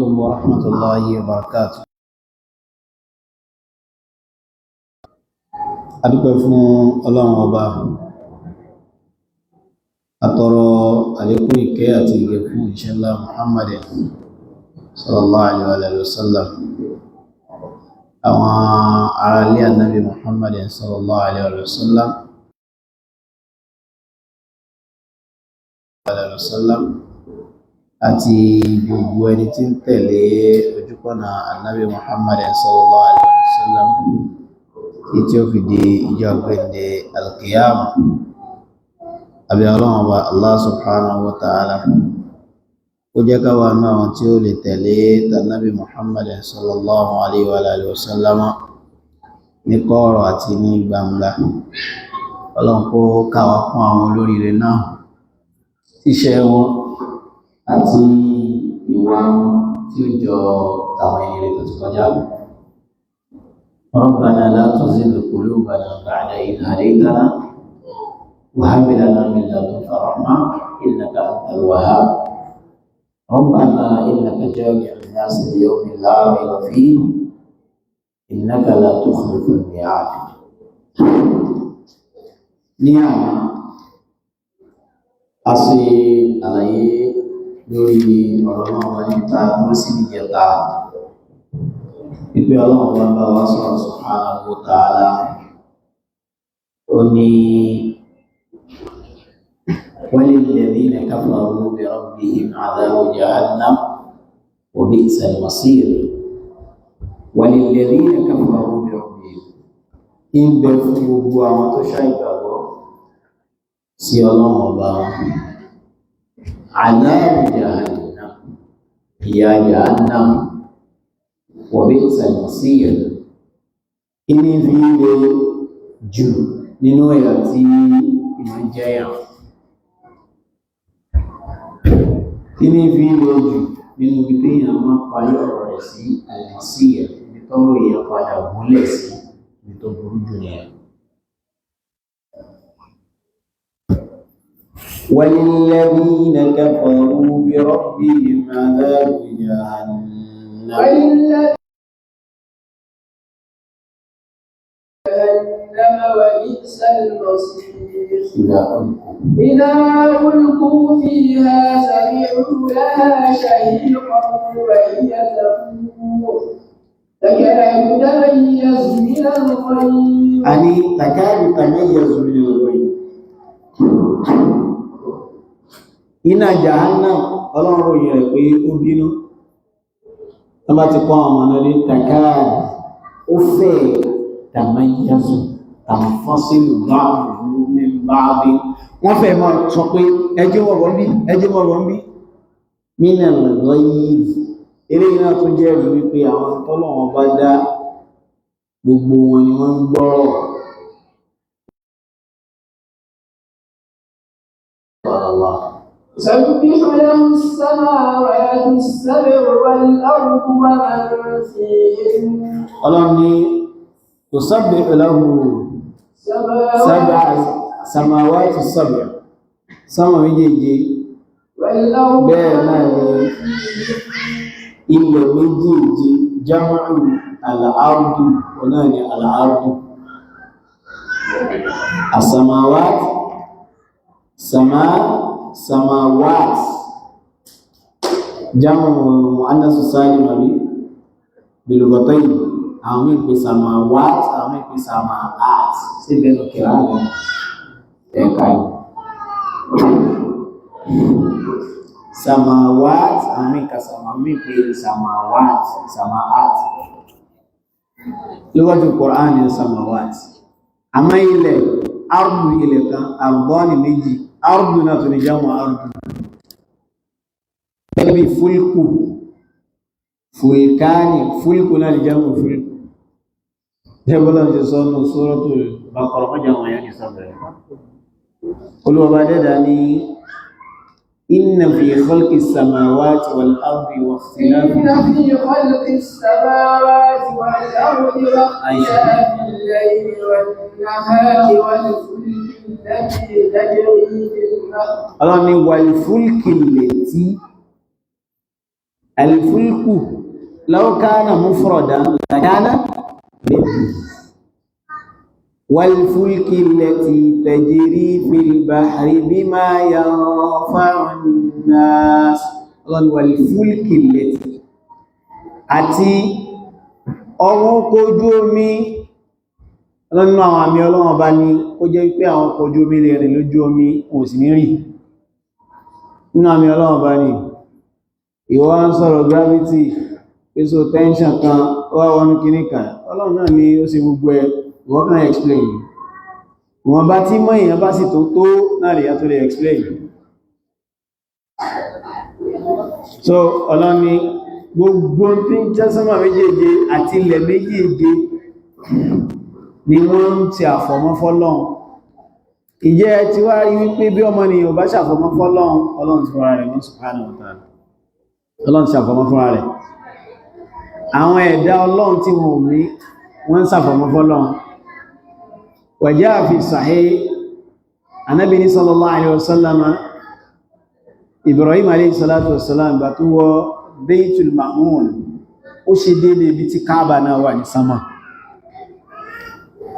عليكم ورحمة الله وبركاته. Adúpẹ́ fún Ọlọ́run Ọba, àtọrọ àlékún ìkẹ́ àti ìgẹ̀ fún ìṣẹ́lá Muhammad sallallahu alaihi wa sallam, àwọn ará ilé Ànábì Muhammad sallallahu alaihi wa sallam àti gbogbo ẹni tí ń tẹ̀lé ojúpọ̀nà Ànábì Muhammad sallallahu alaihi wa sallam tí ó fi di ìjọ gbẹ̀ndẹ̀ alkiyama. Àbí Ọlọ́run Ọba Allah subhanahu wa ta'ala ó jẹ́ ká wà nínú àwọn tí ó lè tẹ̀lé tànábì Muhammad sallallahu alaihi wa alihi wa sallama ní kọ̀rọ̀ àti ní gbangba. Ọlọ́run kó káwa kún àwọn olóríire náà, iṣẹ́ wọn àti ìwà wọn tí ó jọ tàwọn ẹni rẹ̀ tó ti kọjá. ربنا لا تزغ قلوبنا بعد إذ هديتنا وهب لنا من لدنك رحمة إنك أنت الوهاب. ربنا إنك جامع الناس ليوم لا ريب فيه إنك لا تخلف الميعاد. Ní àná, a ṣe àlàyé lórí ọ̀rọ̀ náà wọ́n níta ló sì níjẹta wípé Ọlọ́run bá bá wa sọ̀rọ̀ subhanahu wa ta'ala, ó ní وللذين كفروا بربهم عذاب جهنم وبئس المصير. وللذين كفروا بربهم, ń bẹ fún gbogbo àwọn tó ṣàìgbàgbọ́ sí Ọlọ́run Ọba wọn, عذاب جهنم, ìyà jahannam, وبئس المصير, ìní fi lè jù nínú ẹ̀yà tí ìmọ̀ jẹ́yà, kíní fi lè jù nínú ibi téèyàn máa parí ọ̀rọ̀ rẹ̀ sí, المصير, ibi tọ́rọ̀ èèyàn padà gúnlẹ̀ sí, ibi tó burú jù nìyẹn. وللذين كفروا بربهم عذاب جهنم جهنم وبئس المصير. إذا ألقوا إذا ألقوا فيها سمعوا لها شهيقا وهي تفور تكاد تميز من الغيظ. أني تكاد تميز من الغيظ. Iná jahannam, Ọlọ́run ròyìn rẹ̀ pé ó bínú tó bá ti kọ́ àwọn ọmọ náà ní تكاد, ó fẹ́, تميز, تنفصل بعضه من بعض, wọ́n fẹ́ máa sọ pé ẹjẹ́ wọ̀rọ̀ ń bí, ẹjẹ́ wọ̀rọ̀ ń bí, من الغيظ. Eléyìí náà tún jẹ́rìí wípé àwọn tọ́lọ́wọ́n bá dá, gbogbo wọn ni wọ́n ń gbọ́rọ̀. Allah. تسبح له السماوات السبع والأرض ومن فيهن. Ọlọ́run ní تسبح له سبع سماوات السبع, sánmà méjèèje, والأرض bẹ́ẹ̀ náà ni ilẹ̀ méjèèje, جمع الأرض, ọ̀nà ni الأرض, السماوات, سما, سماوات, جمع مؤنث سالم àbí بلغتين, àwọn míì pè سماوات, àwọn míì pè سماءات, síbẹ̀ lọ kẹrà rẹ̀ ẹ̀ka yìí سماوات, àwọn míì ka سما, àwọn míì pè سماوات, سماءات, lówájú Qur'an ní سماوات. Àmọ́ ilẹ̀ أرض, ilẹ̀ kan, أرضان méjì, أرض náà tó ní جمع أرض, gẹ́gẹ́ bí فلك, فلكان, فلك náà lè جمع فلك. Jẹ́bọ́lá ti sọ ní Suratul Baqarah, mọ́jà wọn yá ní sábẹ̀rẹ̀. Olúwọba dẹ́dà ní إن في خلق السماوات والأرض واختلاف إن في خلق السماوات والأرض واختلاف الليل والنهار والفلك التي تجري في البحر Ọlọ́run ní والفلك التي Alfulku law kana mufradan lakana walfulki allati tajri fil bahri bima yanfa'u an-nas. Ọlọ́ni walfulki allati, àti ọwọ́n kojú omi. Ọlọ́nà àwọn àmì Ọlọ́run bá ní ó jẹ́ pé àwọn ọkọ̀ ojú omi lè rìn lójú omi, òun sì ní rì. Nínú àmì Ọlọ́run bá ní, ìwọ wá ń sọ̀rọ̀ gravity, pèsò tension kan ó wá wọnú kinní kan. Ọlọ́run náà ni ó ṣe gbogbo ẹ, ìwọ kàn explain. Ìwọ̀n bá tí mọ́ èèyàn bá sì tó tó náà lè yá tó lè explain. So Ọlọ́run ni gbogbo tí ń jẹ́ sánmà méjèèje àti ilẹ̀ méjèèje ni wọ́n ń ti àfọ̀mọ́ fọ́lọ́run. Ìjẹ́ ti wá rí wípé bí ọmọnìyàn bá ṣàfọ̀mọ́ fọ́lọ́run, Ọlọ́run ti fúnra rẹ̀ wọ́n subhanahu wa ta'ala. Ọlọ́run ti ṣàfọ̀mọ́ fúnra rẹ̀. Àwọn ẹ̀dá Ọlọ́run tí wọn ò mí, wọ́n ń ṣàfọ̀mọ́ fọ́lọ́run. Wa jaa fi sahih, Ànábì ní sallallahu alaihi wasallam, Ibrahim alayhi salatu wassalam ìgbà tó wọ Baitul Ma'mun, ó ṣe déédéé ibi tí Kaaba náà wà ní sánmà.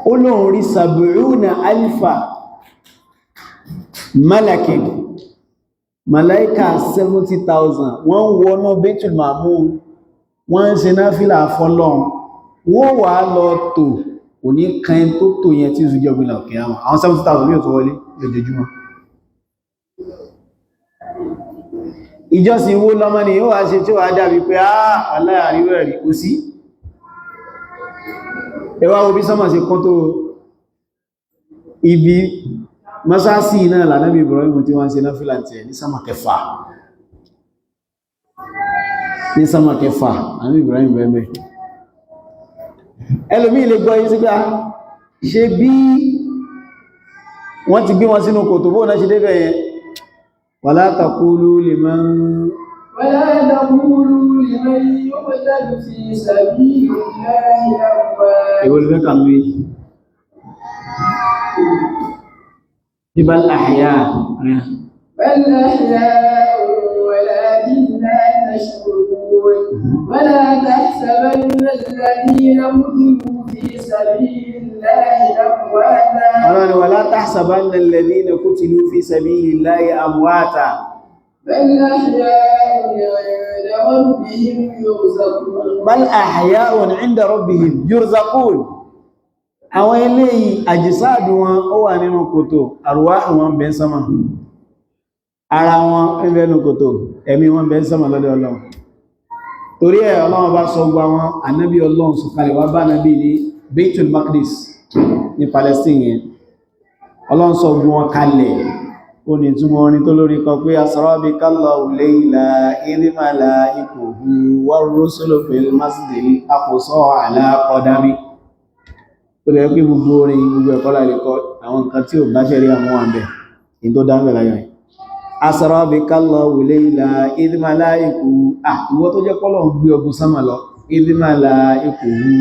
Ó lóun rí sàbùrúnà alfa malakin, malaika 70,000, wọ́n wọnú Baitul Ma'mun, wọ́n ń ṣe náfílà fọ́lọ́run, wọ́n wà lọ tò kò ní kan tó tò yẹn tí ìsúnjẹ́ ògbìnà òkè àwọn 70,000 ní òtò wọlé lójoojúmọ́. Ìjọsìn wo lọ́mọ ni yóò wá ṣe tí ó wá dàbí pé aláàríwẹ̀ rí kò sí. Ẹwà wo bí sánmà ṣe kún tó, ibi mọ́sáàsì náà lànàbí Ibrahim tí wọ́n ṣe náfílà tí ẹ̀ ní sánmà kẹfà, ní sánmà kẹfà ànábì Ibrahim bẹ́ẹ̀. Ẹlòmí lè gbọ́ yí sígbà ṣe bí wọ́n ti gbé wọn sínú kòtò, bóò náà ṣe débẹ̀ yẹn. Wala taqulu liman ولا تقولوا لمن يقتل في سبيل الله أموات. Èwo ló fẹ́ kà mí? Bal ahya. بل أحياء ولكن لا تشعرون. ولا تحسبن الذين قتلوا في سبيل الله أمواتا. Ọlọ́ni wala tahsabanna alladhina qutilu fi sabilillahi amwata. بل أحياء عند ربهم يرزقون. Bal ahya'un 'inda rabbihim yurzaqun. Àwọn eléyìí àjísáàdù wọn ó wà nínú kòtò, àrùwáhù wọn bẹ ń sánmà. Ara wọn ń bẹ nínú kòtò, ẹ̀mí wọn bẹ ń sánmà lọ́dọ̀ Ọlọ́run. Torí ẹ̀ Ọlọ́run bá sọ gba wọn ànábì Ọlọ́run sọ̀kalẹ̀ wá bá ànábì ní Baitul Maqdis ní Palestine yẹn. Ọlọ́run sọ gbọ́ wọn kalẹ̀. Ó ní túnmọ̀ orin tó lórí kan pé asra bikallahu layla idh malaikuhu war-rusulu fil masjidil aqsa ala qadami. Ó lè pé gbogbo orin gbogbo ẹ̀kọ́ láì kọ́ àwọn nǹkan tí ò bá ṣẹ̀rí àwọn wà ń bẹ̀ ní tó dá mẹ́láyọ̀ yìí. Asra bikallahu layla idh malaikuhu, ìwọ tó jẹ́ pọ́lọ̀ ń gbé ọgbùn sánmà lọ, idh malaikuhu,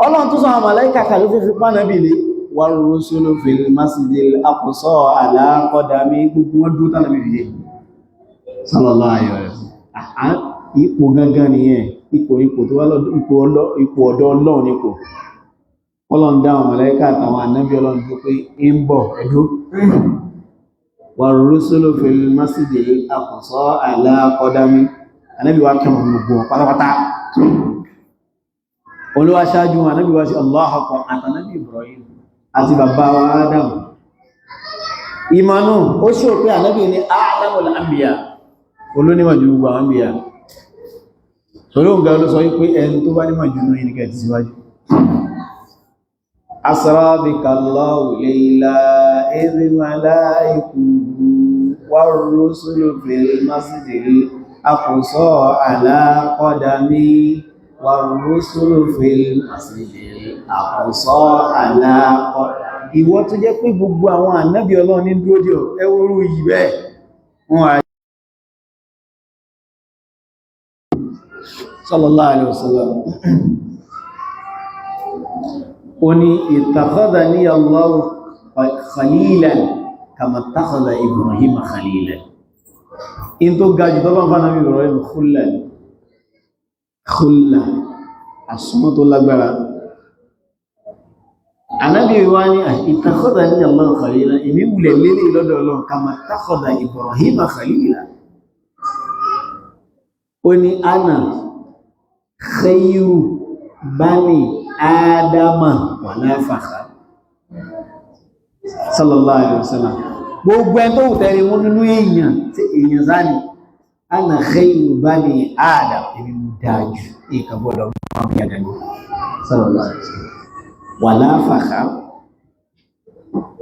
Ọlọ́run tó sọ àwọn màláíkà kà ló fi fi pánàbì lé, war-rusulu fil masjidil aqsa ala qadami, gbogbo wọn dúró tánàbì fi dé sallallahu alaihi wasallam. Ipò gangan nìyẹn, ipò ipò tó wá lọ́dọ̀ ipò ọ̀dọ̀ Ọlọ́run nípò Ọlọ́run dá àwọn màláíkà àtàwọn ànábì Ọlọ́run tó pé ń bọ̀ ẹ̀dó, war-rusulu fil masjidil aqsa ala qadami, ànábì wá kẹwọn gbogbo wọn pátápátá, olúwa ṣáájú wọn, ànábì wá sí Allahu akbar, àtànábì Ibrahim àti bàbá wa Adam. Ìmọ̀nù ó ṣò pé ànábì ní a'lamul anbiya, olónímọ̀ ju gbogbo àwọn anbiya. Torí òun gan ló sọ wípé ẹni tó bá nímọ̀ jù náà ní kẹ́ ti síwájú. Asra bikallahu layla idh malaikuhu war-rusulu fil masjidil aqsa ala qadami war-rusulu fil masjidil aqsa ala qadami. Ìwọ tó jẹ́ pé gbogbo àwọn ànábì Ọlọ́run ní dúró dè ọ́, ẹ worú yìí bẹ́ẹ̀ wọ́n á sallallahu alaihi wasallam. Ó ní ittakhadhani Allahu khalilan kama ittakhadha Ibrahima khalilan. In tó ga jù tọ́lọ́n fánà bí Ibrahim khulla ni, khulla, àsúnmọ́ tó lágbára. Ànábì wá ní ittakhadha ní Allahu khalila, èmi wulẹ̀ lélẹ̀ lọ́dọ̀ Ọlọ́run kama ittakhadha Ibrahima khalila. Ó ní ana khayru bani Ádámà wala fakhar, sallallahu alaihi wasallam. Gbogbo ẹn tó wù tẹ́rí mú nínú èèyàn tí èèyàn sáni, ana khayru bani Adam, èmi mú dájú ìkà gbọ́dọ̀ máa bí àdáni, sallallahu alaihi wasallam, wala fakhar.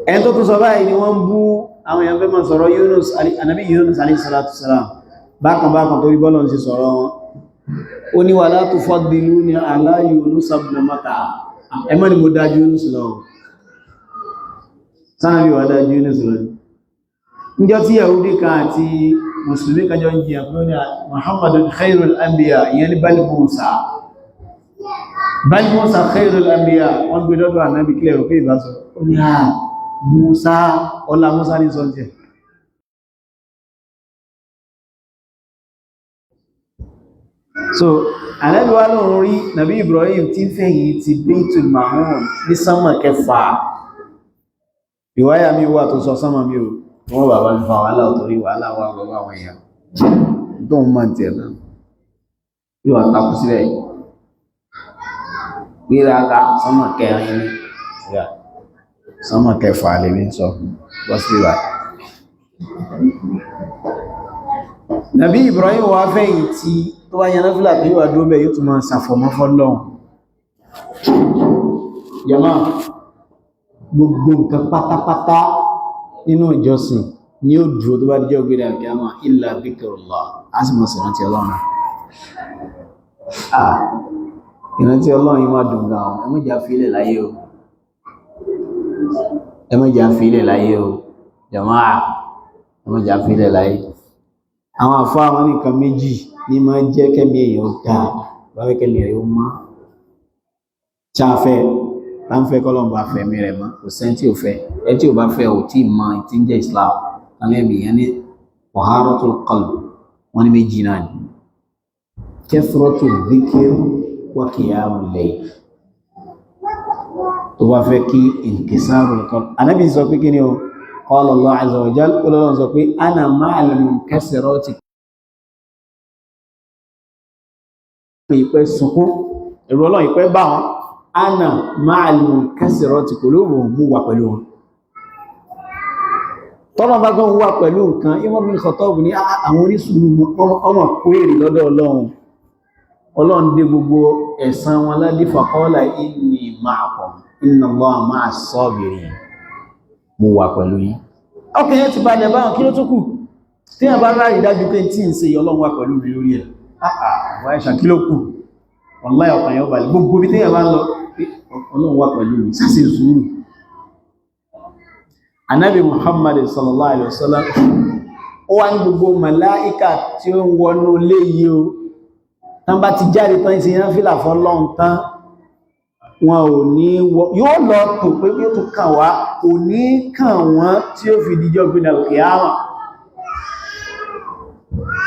Ẹn tó tún sọ báyìí ni wọ́n bú àwọn èèyàn fẹ́ máa sọ̀rọ̀ Yunus, anabi Yunus alayhi salatu wasalam, bákan bákan torí bọ́lọ̀ ń ṣe sọ̀rọ̀ wọn. Ó ní wala tufaddiluni ala Yunus ibn Matta, ẹmọ́ ni mo dájú Yunus lọ, sáàbí wà dájú Yunus lọ. Níjọ́ tí Yahudi kan àti Mùsùlùmí kan jọ ń jiyàn pé ó ní Muhammadun khairul anbiya, ìyẹn ní bal Musa, bal Musa khairul anbiya. Wọ́n gbé lọ́dọ̀ ànábì, kílẹ̀ òkè ìbásọ, ó ní à Musa, ọlá Musa ní sọ́njẹ́. So ànábì wá lóun rí nàbí Ibrahim tí ń fẹ̀yìn ti Baitul Ma'mur ní sánmà kẹfà. Ìwáyà mi wà tó sọ sánmà mi ò wọ́n bàbá fi fa wàhálà torí wàhálà wà lọ́wọ́ àwọn èèyàn tó ń mọ̀ tiẹ̀ náà yóò wá takú síbẹ̀ gbéraga. Sánmà kẹrin ní sánmà kẹfà lèmi ń sọ bọ́ sí báyìí. Nàbí Ibrahim wá fẹ̀yìn tí tó bá yaná fílà tó yíwa dúró bẹ̀, yóò tún máa sàfọ̀mọ́ fọ́lọ́hun. Jàmá, gbogbo nǹkan pátápátá nínú ìjọsìn ni ó dúró tó bá díjọ́ gbé dàbí illa dhikrullah, á sì mọ̀ sí ìrántí Ọlọ́run. Ah, ìrántí Ọlọ́run yìí máa dùn gan ọ́. Ẹ má jẹ́ á fi ilẹ̀ láyé o, ẹ má jẹ́ á fi ilẹ̀ láyé o. Jàmá, ẹ má jẹ́ á fi ilẹ̀ láyé. Àwọn àfáà àwọn nǹkan méjì ní máa ń jẹ́ kẹ́mi èèyàn dáa, bá fẹ́ kẹ́mi rẹ̀ ó mọ́. Ṣáfẹ́ bá ń fẹ́ kọ́lọ́n bá fẹ̀mí rẹ̀ mọ́, kò sẹ́ni tí ò fẹ́. Ẹ tí ò bá fẹ́ ò tí ì mọ tí ń jẹ́ Islam. Alẹ́ mi yẹn ní taharatul qalb, wọ́n ní méjì náà ni kathratu dhikr wa qiyamul layl. Tó bá fẹ́ kí inkisarul qalb, Ànábì sọ pé kí ni o, qala Allah azza wa jal, Ọlọ́run sọ pé ana ma'al munkasirati, ìpẹ́ sunkún, ẹ̀rù Ọlọ́run ìpẹ́ bá wọn, ana ma'al munkasirati qulubuhum, mú wà pẹ̀lú wọn. Tọ́lọ́ bá gbọ́n wà pẹ̀lú nǹkan, Umar bin Khattab ní àwọn onísùúrù ọmọ kó èrè lọ́dọ̀ Ọlọ́run. Ọlọ́run dé gbogbo ẹ̀san wọn ládé, faqala inni ma'akum, inna Allaha ma'as sabirin, mo wà pẹ̀lú yín. Ọkàn yẹn ti balẹ̀ báwọn, kí ló tó kù? Tí a bá ráyìí dájú pé tí ń ṣe Ọlọ́run wà pẹ̀lú mi lórí ẹ̀, àwọn ẹ̀ṣà kí ló kù? Wallahi ọkàn yẹn ó balẹ̀. Gbogbo bí téèyàn bá ń lọ, Ọlọ́run wà pẹ̀lú mi, sáṣe sùúrù. Ànábì Muhammad sallallahu alaihi wasallam ó wá ní gbogbo màláíkà tí ó ń wọnú ilé yìí o, tán bá ti jáde tán, ìsìn yẹn fìlà fọ́lọ́run tán, wọn ò ní wọ, yóò lọ tò pé yóò tún kàn wá, kò ní kàn wọ́n tí ó fi díjọ́ gbìnà kìámà.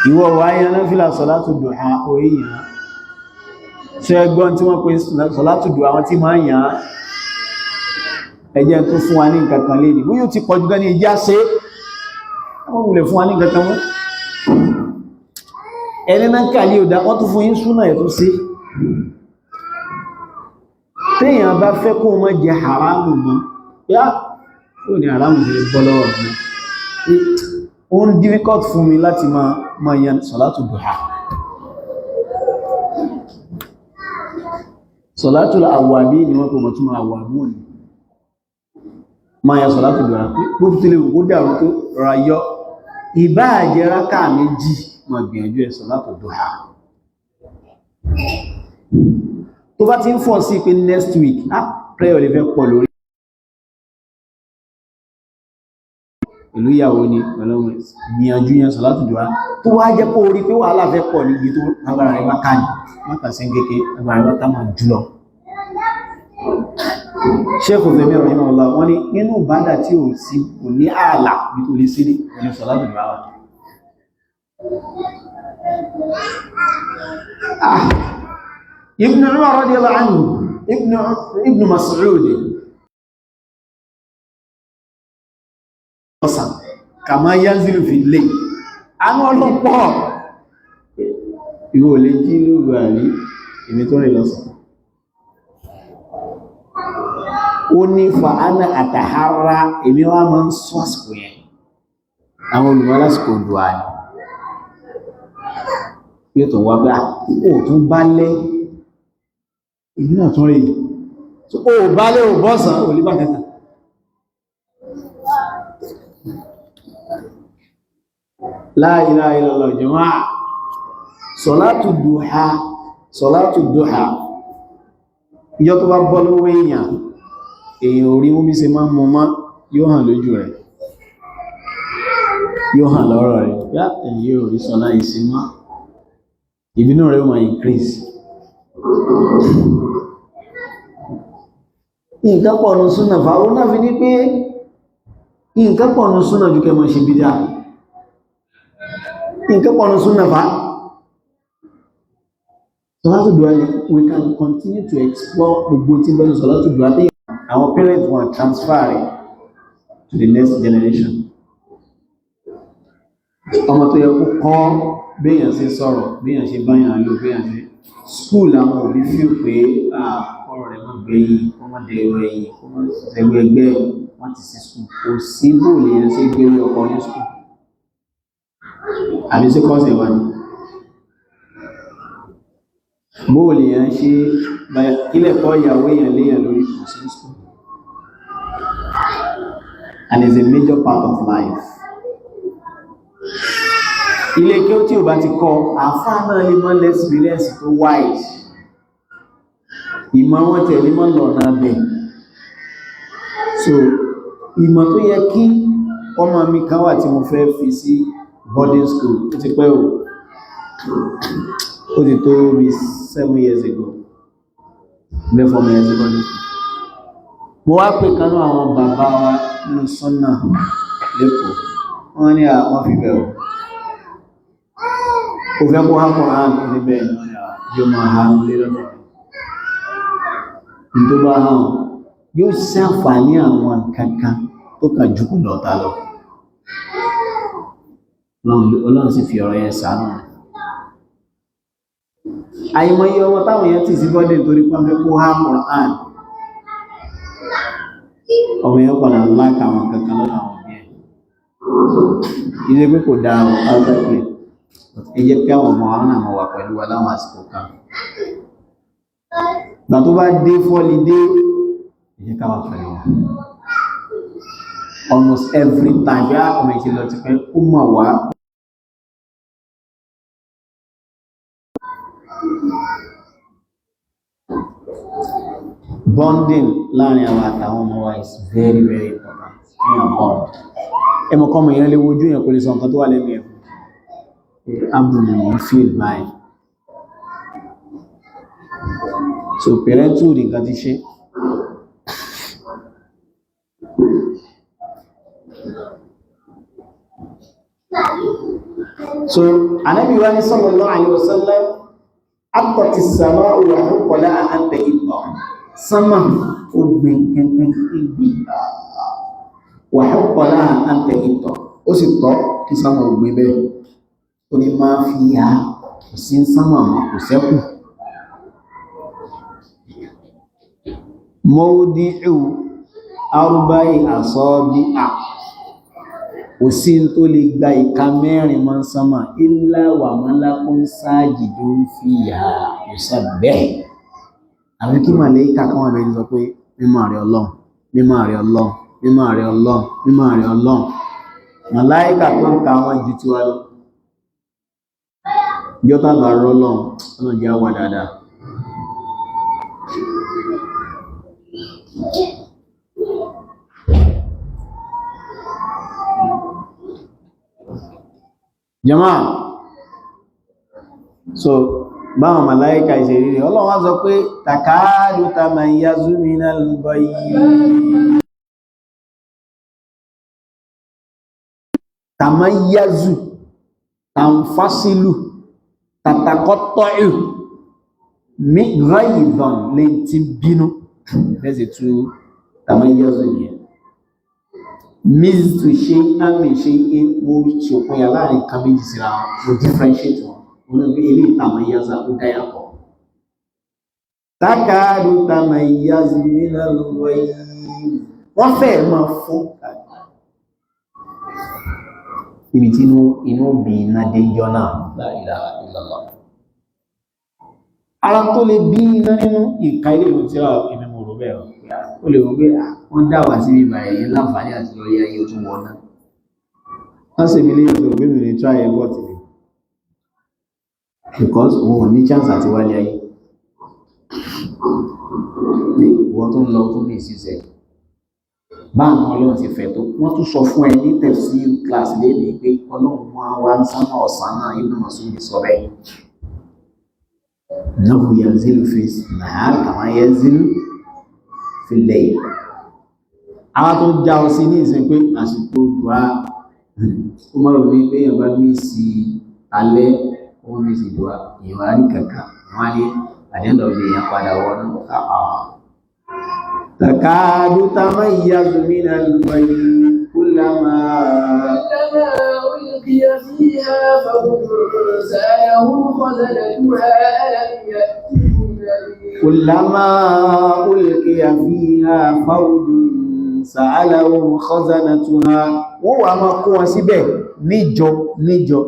Ìwọ wà yẹn náfìlà sọ̀látù dùhà orí yàn ṣe ẹgbọ́n tí wọ́n pe sọ̀látù dùhà, àwọn tí máa ń yàn án, ẹjẹ́ tó fún wa ní nǹkan kan lé ní bóyá ó ti pọ̀jù gan ní ìjá ṣe wọ́n wulẹ̀ fún wa ní nǹkan kan mọ́. Ẹni náà kàlí ò dá, wọ́n tún fún yín súnà ẹ̀ tó sí. Téèyàn bá fẹ́ kó má jẹ haramu mọ́, yá ó ní haramu ti lè bọ́ lọ́wọ́ mi, ó ń difficult fún mi láti máa yan sọ̀látù duha, sọ̀látù àwàbí ni wọ́n kò mọ̀ túnmọ̀ àwàbí ní máa yan sọ̀látù duha. Gbogbo tí lè wò dàrú tó rọra yọ, ìbáà jẹ́ rákà méjì, máa gbìyànjú ẹ̀ sọ̀látù duha. Tó bá ti ń fọ́ sí pé next week ah prayer lè fẹ́ pọ̀ lórí pẹ̀lú ìyàwó ni pẹ̀lú ọmọ, gbìyànjú yẹn sọ̀látù duha. Tó wá jẹ́ kó rí pé wàhálà fẹ́ pọ̀ ní iye tó agbára rẹ̀ bá ká ní, má kà sí kéèké, agbára rẹ̀ bá ká máa jùlọ. Sheikh Uthaymeen rahimahullah wọ́n ní nínú ìbádà tí ò sí kò ní ààlà bí tó lè sí ní ọ̀nà sọ̀látù duha wà. Ah, Ibn Umar radiyallahu anhu, Ibn Mas'ud ọ̀sán kàmá yanzilu fi lè àwọn ọlọ́pọ̀ ìwò lè jí lóru àrí èmi tó rìn lọ́sàn. Ó ní fa'ana àtàhárá, èmi wá máa ń sọ àsìkò yẹn. Àwọn olùmọ̀ lásìkò dùn àní yóò tún wá bá ó tún bá lẹ́ èmi náà tún rí ó bá lẹ́ ò bọ́sàn ò lè bá kẹta. La ilaha illallah jama'a. Salatu duha, salatu duha. Ìjọ́ tó bá bọ́ lọ́wọ́ èèyàn, èèyàn orí mú bí ṣe máa ń mú mọ́, yóò hàn lójú rẹ̀. Yóò hàn lọ́rọ̀ rẹ̀. Yá ẹ̀yìn yóò rí sọ́lá ìsinmá. Ìbínú rẹ̀ ó máa increase. Nǹkan pọ̀ nù súnà fáwọn náà fi ní pé nǹkan pọ̀ nù súnà ju kẹ́ mọ́ ṣe bídá. Nǹkan pọ̀ ní súnà fa. Sọ́látù dùhà ni we can continue to explore gbogbo tí bẹ́ẹ̀ sọ́látù dùhà tí àwọn parents wọn transfer rẹ̀ to the next generation. Ọmọ tó yẹ kó kọ́ béèyàn ṣe sọ̀rọ̀, béèyàn ṣe báyàn lò, béèyàn ṣe school, àwọn òbí feel pé ọ̀rọ̀ rẹ̀ mọ́ gbẹ̀yìn, kó má dẹ̀rọ ẹ̀yìn, kó má ṣẹ̀gbẹ́ ẹgbẹ́ wọ́n ti sí school. Kò sí bóòlù yẹn ṣe gbé ọkọ ní school. Àbí sí kọ́sì wà ní bóòlì yẹn ṣe kílẹ̀ kọ́ ìyàwó èèyàn léèyàn lórí, kò sí school, and is a major part of life. Ilé kí ó tí ò bá ti kọ́, àfáà náà lè mọ́ experience tó wide, ìmọ̀ wọn tẹ̀lé mọ́ lọ́nà bẹ̀. So ìmọ̀ tó yẹ kí ọmọ mi kan wà tí mo fẹ́ fi sí boarding school, ó ti pẹ́ o, ó ti tó bí 7 years ago, before my years boarding school. Mo wá pè kanú àwọn bàbá wa nínú sọ́nà lẹ́kọ̀ọ́, wọ́n ní àwọn fi bẹ̀rù ó fẹ́ kó hápọ̀ hàn níbẹ̀ yóò máa ha lé lọ́dọ̀ ní tó bá hàn, yóò ṣàǹfààní àwọn kankan tó kà jù kù lọ́ta lọ. Ọlọ́run sì fi ọ̀rọ̀ yẹn ṣàánú rẹ̀. Àìmọye ọmọ táwọn èèyàn tì sí bọ́dẹ̀ torí pé wọ́n fẹ́ kó há Quran, ọmọ yẹn padà láka àwọn kankan lọ́dọ̀ àwọn òbí ẹ̀. Ilé pé kò dáa o outrightly, but ẹ jẹ́ kí àwọn ọmọ wa náà máa wà pẹ̀lú wa láwọn àsìkò kan. Gbà tó bá dé fọ́lidé, ẹ jẹ́ ká wà pẹ̀lú wọn almost every time. Bí ọmọ ìṣe lọ ti pẹ́, ó mọ̀ wá. Bonding láàrin àwọn àtàwọn ọmọ wa is very very important. Èèyàn bond, ẹmọ kọmọ èèyàn lè wojú èèyàn, kò lè sọ nǹkan tó wà lẹ́nu ẹ̀. Abúlé ní feel báyìí. So parenthood, nǹkan ti ṣe. So Ànábì wa ní sallallahu alaihi wasallam, àtọ̀tí sàmà wà hukọ̀lá àǹtẹ̀ ìtọ̀ sánmà ó gbìn kẹ́kẹ́ gbìn, wà hukọ̀lá àǹtẹ̀ ìtọ̀, ó sì tọ́ kí sánmà ó gbìn bẹ́ẹ̀. Ó ní máa fi ya, kò sí sánmà mọ́, kò sẹ́kù. Mọ́wúdí'ù arúbáyì àsọ́bíà, kò sí tó lè gba ìka mẹ́rin mọ́ sánmà, illa wà malakun sajidun fiha yusabbih, àbí kí màlẹ́kà kan wà bẹ́ẹ̀ sọ pé mímọ́ rẹ̀ Ọlọ́run, mímọ́ rẹ̀ Ọlọ́run, mímọ́ rẹ̀ Ọlọ́run, mímọ́ rẹ̀ Ọlọ́run. Màláíkà tó ń ka wọn ju tiwa lọ. Ìjọba bá rọ́lọ́run, Ọlọ́run jẹ́ wà dáadáa. Jama, so báwọn màláíkà ìṣèrírí, Ọlọ́run wá sọ pé takadu tamayyazu minal ghayz. Tamayyazu, Tàǹfàṣìlù tàtàkọ́tọ̀ọ̀ mi ghaydan lè ti bínú lẹ́sẹ̀ tú tamayyazu yẹn. Miztu ṣe àmì ṣe é, mo ṣòpinya láàrin nǹkan méjì síra wọn, mo differentiate wọn. Mo náà gbé ilé tamayyaza, ó dá yàtọ̀. Takadu tamayyazu minal ghayz, wọ́n fẹ́ máa fún ibi tí inú bí iná dé jọ náà. La ilaha illallah. Ara tó lè bí iná nínú ìka ilé ìwọ̀n tí ó èmi mo rò bẹ́ẹ̀, ó lè wọ́n pé wọ́n dá wà sí bíbá ẹ̀yìn láǹfààní àti lọ yá ayé tún wọ́n náà. Wọ́n sì mi léyìn tó gbé mi ní try effort mi because òun ò ní chance àti wálé ayé. Ìwọ́n tó ń lọ tó ní ìṣiṣẹ́ báwọn Ọlọ́run ti fẹ́ tó, wọ́n tún sọ fún ẹ ní tafsir class lénìí pé Ọlọ́run máa wá ń sánmà ọ̀sán náà. Ibn Mas'ud sọ bẹ́ẹ̀, innahu yanzilu fi nahar kama yanzilu fi layl. Àwọn tó ń já ọ sí ní ìsìn pé àsìkò dùá, ó mọ̀ rò ní pé èèyàn bá mí sí alẹ́, ó mí sí dùá, èèyàn á rí kankan, wọ́n á ní àdéhùn ọ̀dẹ̀, èèyàn padà wọnú. تكاد تميز من الغيظ كلما كلما ألقي فيها فوج سألهم خزنتها ألم يأتكم نذير؟ كلما ألقي فيها فوج سألهم خزنتها. Wọ́n wà máa kó wọn síbẹ̀ níjọ níjọ,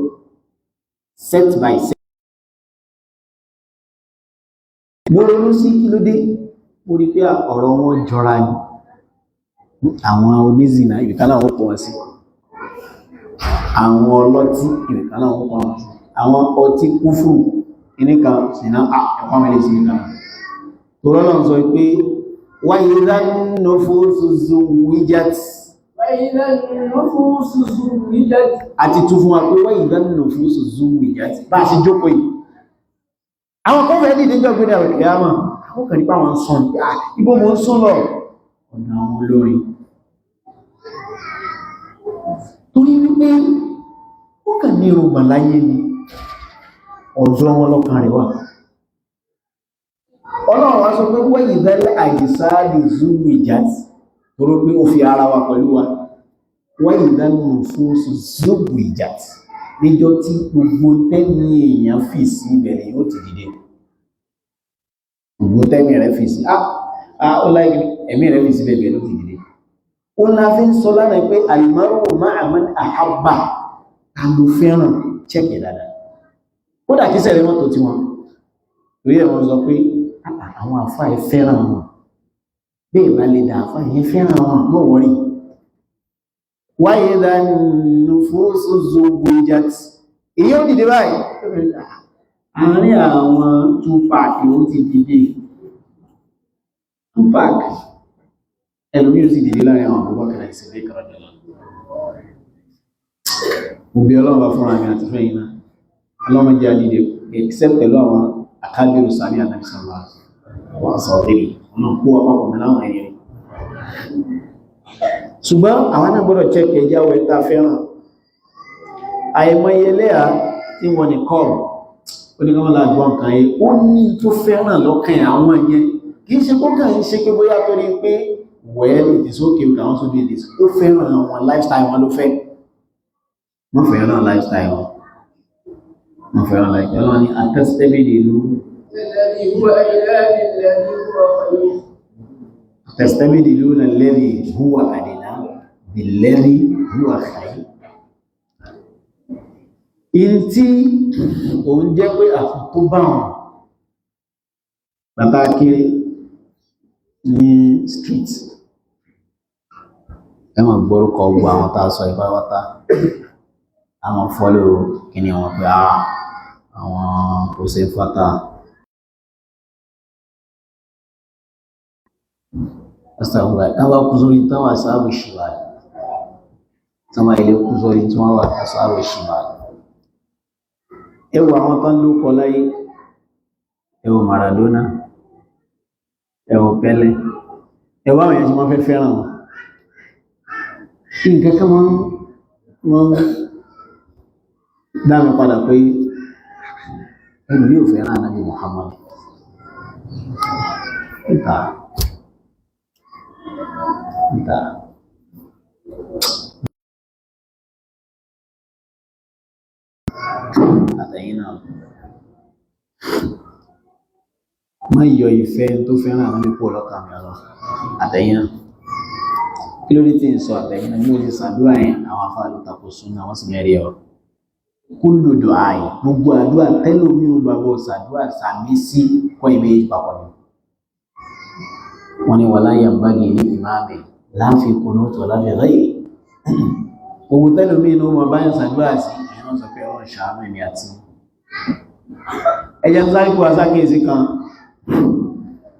set by set. Mo ronú sí kí ló dé, mo rí pé ọ̀rọ̀ wọn jọra ni. Àwọn onízìnà, ibìkan náà wọ́n kó wọn sí. Àwọn ọlọ́tí, ibìkan náà wọ́n kó wọn sí. Àwọn ọtí kúfùrù kìníkan sínà ẹ̀kọ́ mẹ́lẹ̀ sí nìkan tó rọ́nà sọ pé wa idha nufusu zuwijat. وإذا النفوس زوجت. Àti tún fún wa pé wa idha nufusu zuwijat, bá a ṣe jókòó yìí, àwọn kan fẹ́ dìde jọ gbé dàrú kìámà, àwọn kan nípa àwọn sùn, ibo mo ń sún lọ, ọ̀nà àwọn olórin, torí wípé ó kàn ní irùngbọ̀n láyé ni, ọ̀dọ́ wọn lọ́kàn rẹ̀ wà. Ọlọ́run wá sọ pé wa idhal ajsadu zuwijat, torí pé ó fi ara wa pẹ̀lú wa. Wa idhan nufusu zuwijat, níjọ́ tí gbogbo tẹ́mi èèyàn fì sí ìbẹ̀rẹ̀ yóò ti dìde. Gbogbo tẹ́mi rẹ̀ fi sí, ah ah, ó láì ẹ̀mí rẹ̀ fi sí bẹ̀bẹ̀ ló ti dìde. Ó la fi ń sọ lánàá pé al-mar'u ma'a man ahabba. Ta ló fẹ́ràn? Chẹ́kì dáadáa, kódà kí sẹ́rẹ̀ mọ́tò tí wọ́n torí ẹ̀ wọ́n sọ pé àwọn àfáà ẹ̀ fẹ́ràn wọn bẹ́ẹ̀ bá lè dà, àfáà ẹ̀ fẹ́ràn wọn, mọ́ wọ́rí. Wa idha nufusu zuwijat, èyí ó dìde báyìí. Àárín àwọn Tupac ló ti dìde. Tupac ẹlòmí ó sì dìde láàrin àwọn Abubakar Siddiq radiyallahu anhu. Mo bí Ọlọ́run bá fúnra mi àti fẹ́yìn náà, Ọlọ́run jẹ́ àdìde except pẹ̀lú àwọn akábírù sàbí ànábì sallallahu alaihi wasallam, ọ̀nà kó àpapọ̀ mi láwọn ẹ̀yẹ. Ṣùgbọ́n àwọn náà gbọ́dọ̀ check ẹjá wẹ̀ tá fẹ́ràn. Àìmọye ẹlẹ́à tí wọ́n ní kọ́ọ̀bù oníkọ́mọ́lá gbọ́n nǹkan yìí, ó ní tó fẹ́ràn lọ́kàn àwọn yẹn. Kì í ṣe kó kàn ń ṣe pé bóyá torí pé, well, it is okay, we can also do this. Ó fẹ́ràn àwọn lifestyle wọn ló fẹ́. Wọ́n fẹ́ràn lifestyle wọn, wọ́n fẹ́ràn lifestyle wọn ni atastabdilu الذي هو أدنى بالذي هو خير. Atastabdiluna alladhi huwa adna billadhi huwa khayr. In tí òun jẹ́ pé àkókò bá wọn bàbá kéré ní street, ẹ máa gbórúkọ gbogbo àwọn tá a sọ ìpáwátá, àwọn follow kíní wọn pé àwọn Hussein Fata astagfirullah, tán bá kú sórí tán wà sáàbù ṣìwà, tán bá ilé kú sórí tí wọ́n wà sáàbù ṣìwà. Ẹ wo àwọn tán ló kọ láyé, ẹ wo Maradona, ẹ wo Pele, ẹ wo àwọn èèyàn tí wọ́n fẹ́ fẹ́ràn wọn. Nǹkan kan máa ń Dá mi padà pé ẹni yóò fẹ́ràn Ànábì Muhammad. Níta. Níta. Àtẹ̀yìn náà. Má yọ ìfẹ́ tó fẹ́ràn Ànábì kúrò lọ́kàn mi lọ. Àtẹ̀yìn náà. Kí ló dé tí ń sọ àtẹ̀yìn náà? Mo ti ṣàdúrà yẹn, àwọn afáà ló tako súnà, wọ́n sì mẹ́rin ọ̀. Kullu du'ai, gbogbo àdúrà tẹ́lómi ò bá bọ̀ ṣàdúrà sàmí sí kọ́ ìméjì papọ̀ ni. Wọ́n ní wala yanbaghi li imami la fi qunut wala fi ghayri. Gbogbo tẹ́lómi inú ọmọ báyọ̀ ṣàdúrà sí, ìyẹn náà sọ pé ọ̀rọ̀ ṣàánú èmi àti. Ẹjẹ́ ń sáré kó asákèésí kan.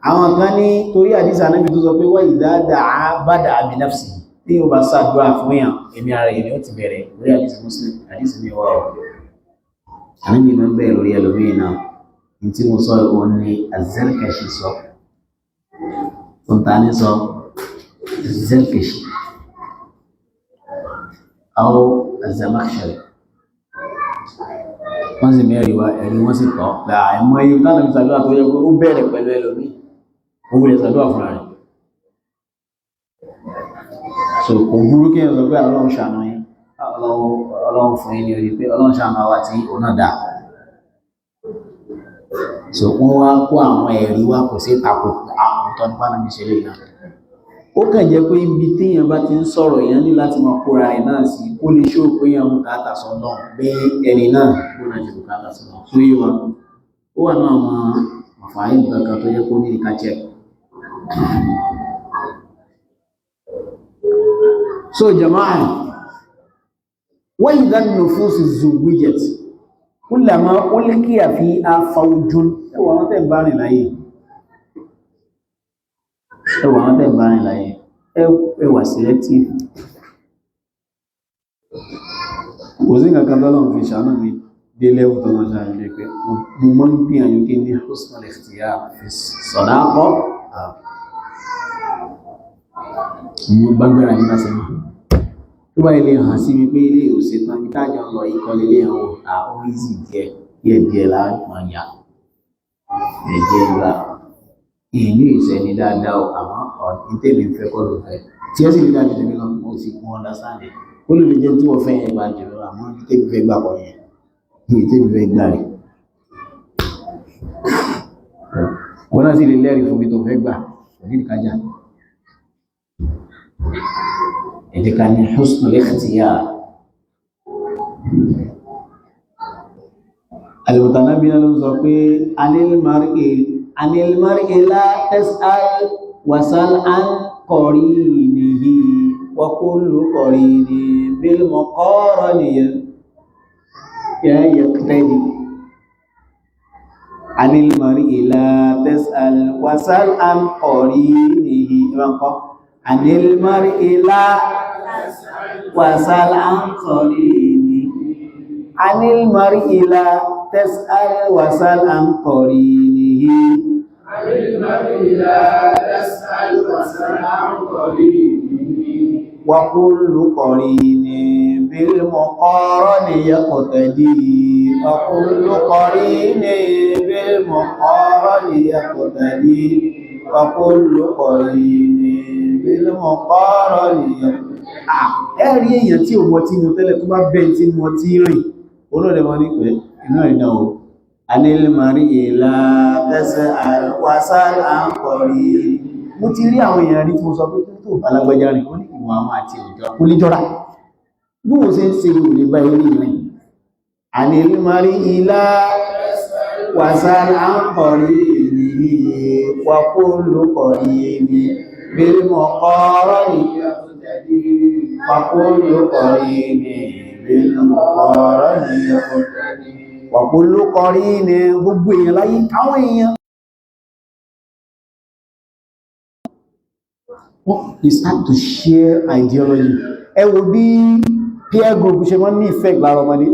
Àwọn kan ní torí àdísà náà tó sọ pé wa idha da'a bada'a bi nafsihi. Tí ó bá ṣàdúrà fún èèyàn, èmi ara èmi ó ti bẹ̀rẹ̀ lórí àdísì Muslim, àdísì mi wà ọ̀. Ànábì máa ń bẹ̀rẹ̀ lórí ẹlòmíì náà. Ní tí mo sọ òun ni Az-Zarkashi sọ. Tó ń ta ní sọ Az-Zarkashi. Aw Az-Zamakhshari. Wọ́n sì mẹ́rin wá, ẹ̀rí wọ́n sì tọ́. Àìmọ̀ iye táwọn ìbí ṣàdúrà tó yẹ pé ó bẹ̀rẹ̀ pẹ̀lú ẹlòmíì. Ó wulẹ̀ ṣàdúrà fúnra rẹ̀. So kò burú kí ẹ sọ pé Ọlọ́run ṣàánú yín, Ọlọ́run fún yín ní orí pé Ọlọ́run ṣàánú àwa tí òun náà dà. So wọ́n wá kó àwọn ẹ̀rí wá kò sí tako àwọn tó nípa náà ní ṣe lè náà. Ó kàn jẹ́ pé ibi téèyàn bá ti ń sọ̀rọ̀ èèyàn ní láti máa kóra rẹ̀ náà sí kó lè ṣó pé èèyàn bùkátà sọ́nà bí ẹni náà kó náà ṣe bùkátà sọ́nà. Tó yé wa, ó wà náà àwọn àǹfààní nǹkan kan tó yẹ kó ní ìka check. So jama'a, wa idha an-nufusu zuwijat kullama ulqiya fiha fawjun. Ẹwà àwọn tẹ́ ń bá rìn láyé. Ẹwà àwọn tẹ́ ń bá rìn láyé. Ẹwà selective. Kò sí nǹkan kan tọ́lọ́run fi ṣàánú mi dé level tọ́lọ́run ṣàánú mi pé mo máa ń gbìyànjú kí ní husnul ikhtiyar fi sadaqa. Mo bá gbéra ní bá ṣe mọ́. Tó bá ilé hàn sí mi pé ilé ìwòsàn tán ní káàjọ lọ ìkọlẹ̀ ilé ẹ̀wọ̀n àwọn easy díẹ̀ díẹ̀ díẹ̀ láàrín yà. Ẹ̀jẹ̀ ńlá. Ìní ìṣẹ́ni dáadáa o, àmọ́ ọ̀n tèmi ń fẹ́ kọ́ ló fẹ́. Tí ẹ sì rí dájú tèmi lọ, mo sì mú understand ẹ̀. Ó lè jẹ́ tí wọ́n fẹ́ yẹn gbà jù lọ, àmọ́ ní tèmi fẹ́ gbà kọ́ yẹn. Ní tèmi fẹ́ gbà rẹ̀. Wọ́n náà sì lè lẹ́rìí fún mi tó fẹ́ gbà, kò ní ìkájà. Ẹ jẹ́ ká ní husnul ikhtiyar. Al-Mutanabbi náà ló ń sọ pé anil mar'i la tas'al wasal an qarinihi wa kullu qarini bil muqarani yaqtadi. Anil mar'i la tas'al wasal an qarinihi. Anil mar'i la wasal an qarinihi. Anil mar'i la tas'al wasal an qarinihi. Anil mar'i la tas'al wasal an qarinihi. Wa kullu qarini bil muqarani yaqtadi. Wa kullu qarini bil muqarani yaqtadi. Wa kullu qarini bil muqarani yaqtadi. Ẹ̀rí èèyàn tí ò mọ tí mo tẹ́lẹ̀ tó bá bẹ́ẹ̀ tí mo tí rìn, olóòdẹ wọn ní pé iná ìdán o. Anil mar'i la tas'al wasal an qarini. Mo ti rí àwọn èèyàn rí tí mo sọ pé tó alágbájá rìn, ó ní ìwà àwọn àti òjò kó lè jọra. Bí wọ́n ṣe ń ṣe ìwò lè bá ilé rìn. Anil mar'i la wasal an qarinihi wa kullu qarini bil muqarani wa kullu qarini bil muqarani yaqtadi. Wa kullu qarini, gbogbo èèyàn láyé, àwọn èèyàn. They start to share ideology. Ẹ wo bí peer group ṣe máa ń ní effect lára ọmọdé.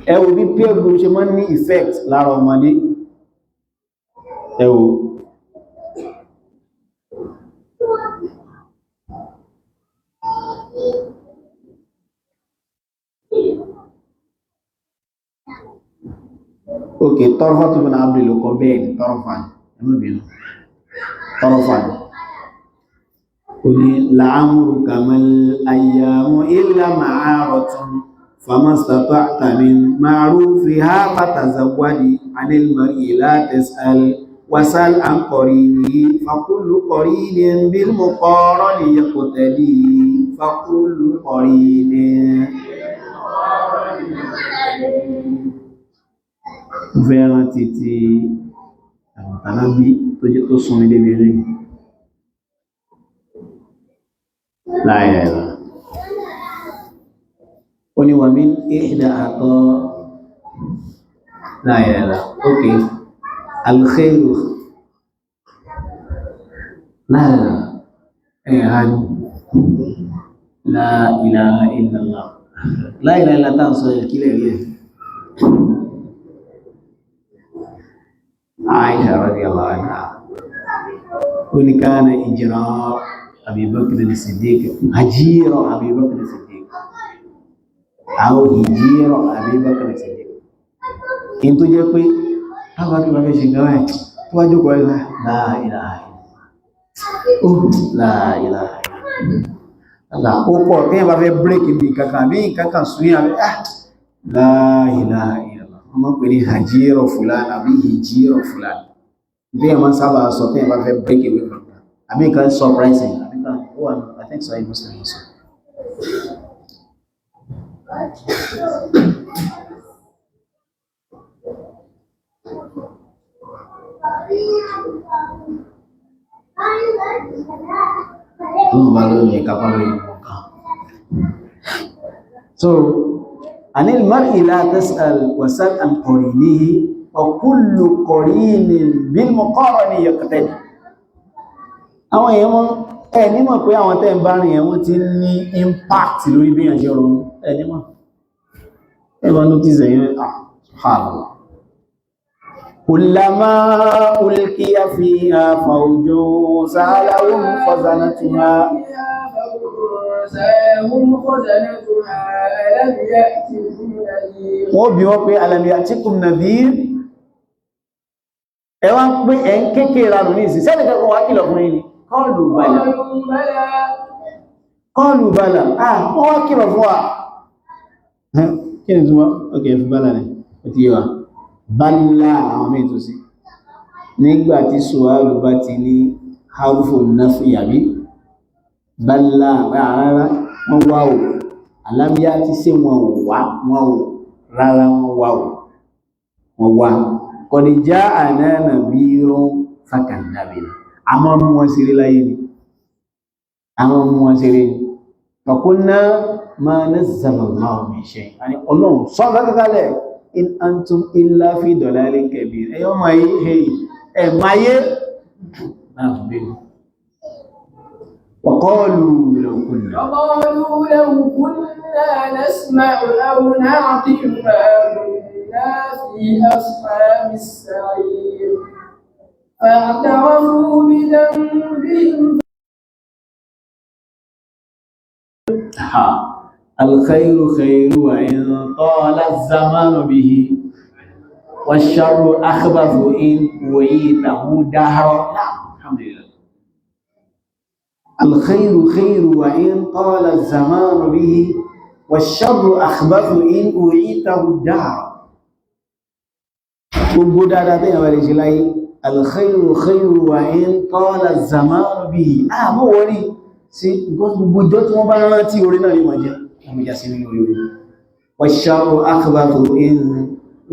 Ẹ wo bí peer group ṣe máa ń ní effect lára ọmọdé. Ẹ wo. Ok, tọrọfà tó bínú abúlé ló kọ bẹ́ẹ̀ ni tọrọfà ni, ẹmú bínú, tọrọfà ni. Ó ní la'amruka mal ayyamu illa ma'aratun famastata'ta min ma'rufiha fatazawwadi 'anil mar'i la tas'al wasal an qarinihi fakullu qarinin bil muqarani yaqtadi fakullu qarinin. Mo fẹ́ rántí ti àwọn tàlábí tó jẹ́ tó sún mi débi rí láìláìlá. Ó ní wà mí ìdá àtọ́ láìláìlá. Ok, alkhairu láìláìlá ẹ̀hàn la ilaha illallah láìláìlá tá ń sọ ìkílẹ̀ rí ẹ̀. Aisha radiyallahu anha ó ní kana ijra Abi Bakr as-Siddiq hajira Abi Bakr as-Siddiq aw hijira Abi Bakr as-Siddiq in tó jẹ́ pé tábà kí wọ́n fẹ́ ṣe gan ẹ̀ tó wá jókòó ẹ̀ la ilaha la ilaha illallah ó pọ̀ tí ẹ̀ bá fẹ́ bírèkì bí kankan àbí nǹkan sún yà la ilaha illallah wọ́n máa ń pè ní hajira fulan àbí hijira fulan bí ẹ̀ máa ń sábà sọ tí ẹ̀ bá fẹ́ break away from that àbí nǹkan surprising àbí nǹkan ó wà ní I think so Muslim also. Ọlọ́run bá lóyún ní kápá lórí gbogbo nǹkan. So anil mar'i la tas'al wasal an qarinihi wa kullu qarinin bil muqarani yaqtadi. Àwọn èèyàn mọ́ ẹ nímọ̀ pé àwọn tẹ́ ń bá rìn yẹn wọ́n ti ní impact lórí bí yàn ṣe ronú, ẹ nímọ̀ ẹ bá notice ẹ̀yẹn. Ah, subhanallah. Kullama ulqiya fiha fawjun sa'alahum khazanatuha سألهم خزنتها ألم يأتكم نذير. Wọ́n bí wọ́n pé alam ya'tikum nadhir. Ẹ wá ń pé ẹ̀ ń kéèkéè ranù ní ìsìn sẹ́nì kẹ́kọ̀ọ́ wá kìlọ̀ fún yín ni. Qalu bala. قالوا بلى. Qalu bala. Ah, wọ́n wá kìlọ̀ fún wa. Kí ni túnmọ̀? Ok, fi bala ni ó ti yé wa. Bala àwọn míì tó sí nígbà tí suwalu bá ti ní harufu nafi àbí bala rárá wọ́n wá o alámíyá ti ṣe wọn ò wá wọn ò rárá wọn wá o wọn wá kọ̀dìjá àná nàbírún fàkàndàbìnà àmọ́ mú wọn ṣeré láyé ni àwọn mú wọn ṣeré ni faqulna ma nazzala Allahu min shay àní ọlọ́run sọ kẹ́kẹ́kẹ́lẹ̀ in antum illa fi dalalin kabir ẹ̀yọ́ máa yé ẹ̀ máa yé náà fún bí وقالوا لو كنا وقالوا لو كنا نسمع أو نعقل ما كنا في أصحاب السعير فاعترفوا بذنبهم. ها الخير خير وإن طال الزمان به والشر أخبث إن وعيته دهر. نعم، الحمد لله. الخير خير وإن طال الزمان به والشر أخبث إن أعيته الدهر. Gbogbo dáadáa tẹ́yàn bá lè ṣe láyé, alkhairu khairu wa in tala zamanu bihi, àmọ́ wọ́n rí sí gbogbo ìjọ tí wọ́n bá rántí orí náà ní wọ́n jẹ́ wọ́n já sí nínú orí. Washarru akhbathu in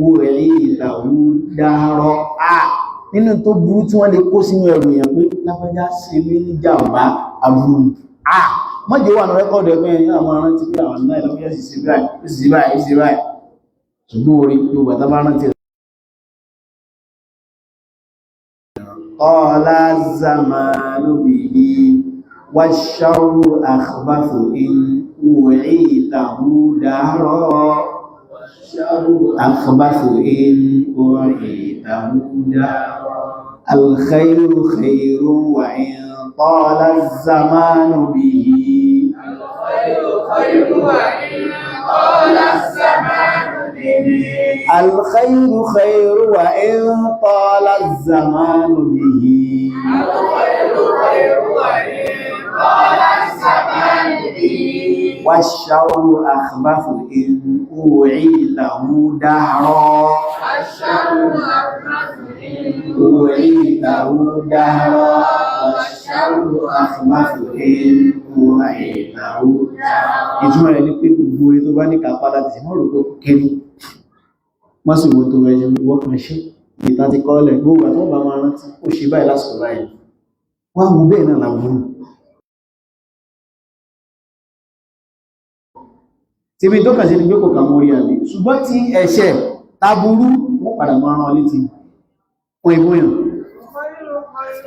u'itahu dahra. À nínú tó burú tí wọ́n lè kó sínú ẹrù yẹn pé lápẹjá sí mí ní jàmbá aburú à mọ́jẹ́ wà ní rẹ́kọ̀dù ẹgbẹ́ yẹn àwọn rántí pé àwọn náà lápẹjá sì sí báyìí sí báyìí sí báyìí ṣùgbọ́n orí gbogbo àtàbá rántí. طال الزمان به والشر أخبث إن أوعيته دهرا أخبث إن أوعيته دهرا. الخير خير وإن طال الزمان به الخير خير وإن طال الزمان به. Alkhairu khairu wa in tala zamanu bihi. الخير خير وإن طال الزمان به. Wash-sharru akhbathu in u'itahu dahra. والشر أخبث إن U'itahu dahra. Wash-sharru akhbathu in u'itahu. Ìtumọ̀ rẹ̀ ni pé gbogbo orí tó bá ní kápá láti ṣe mọ́ rò pé ó kéré. Wọ́n sì wọ́n tó rẹ̀ ṣe wọ́n kan ṣe ìta ti kọ́lẹ̀ gbogbo àti wọ́n bá máa rántí ó ṣe báyìí lásìkò báyìí. Wọ́n á wo bẹ́ẹ̀ náà láburú. Tíbi tó kàn sí ni pé kò kà mọ́ orí àbí. Ṣùgbọ́n tí ẹ̀ṣẹ̀ taburú wọ́n padà máa rán ọ létí. Wọ́n ìbúyàn.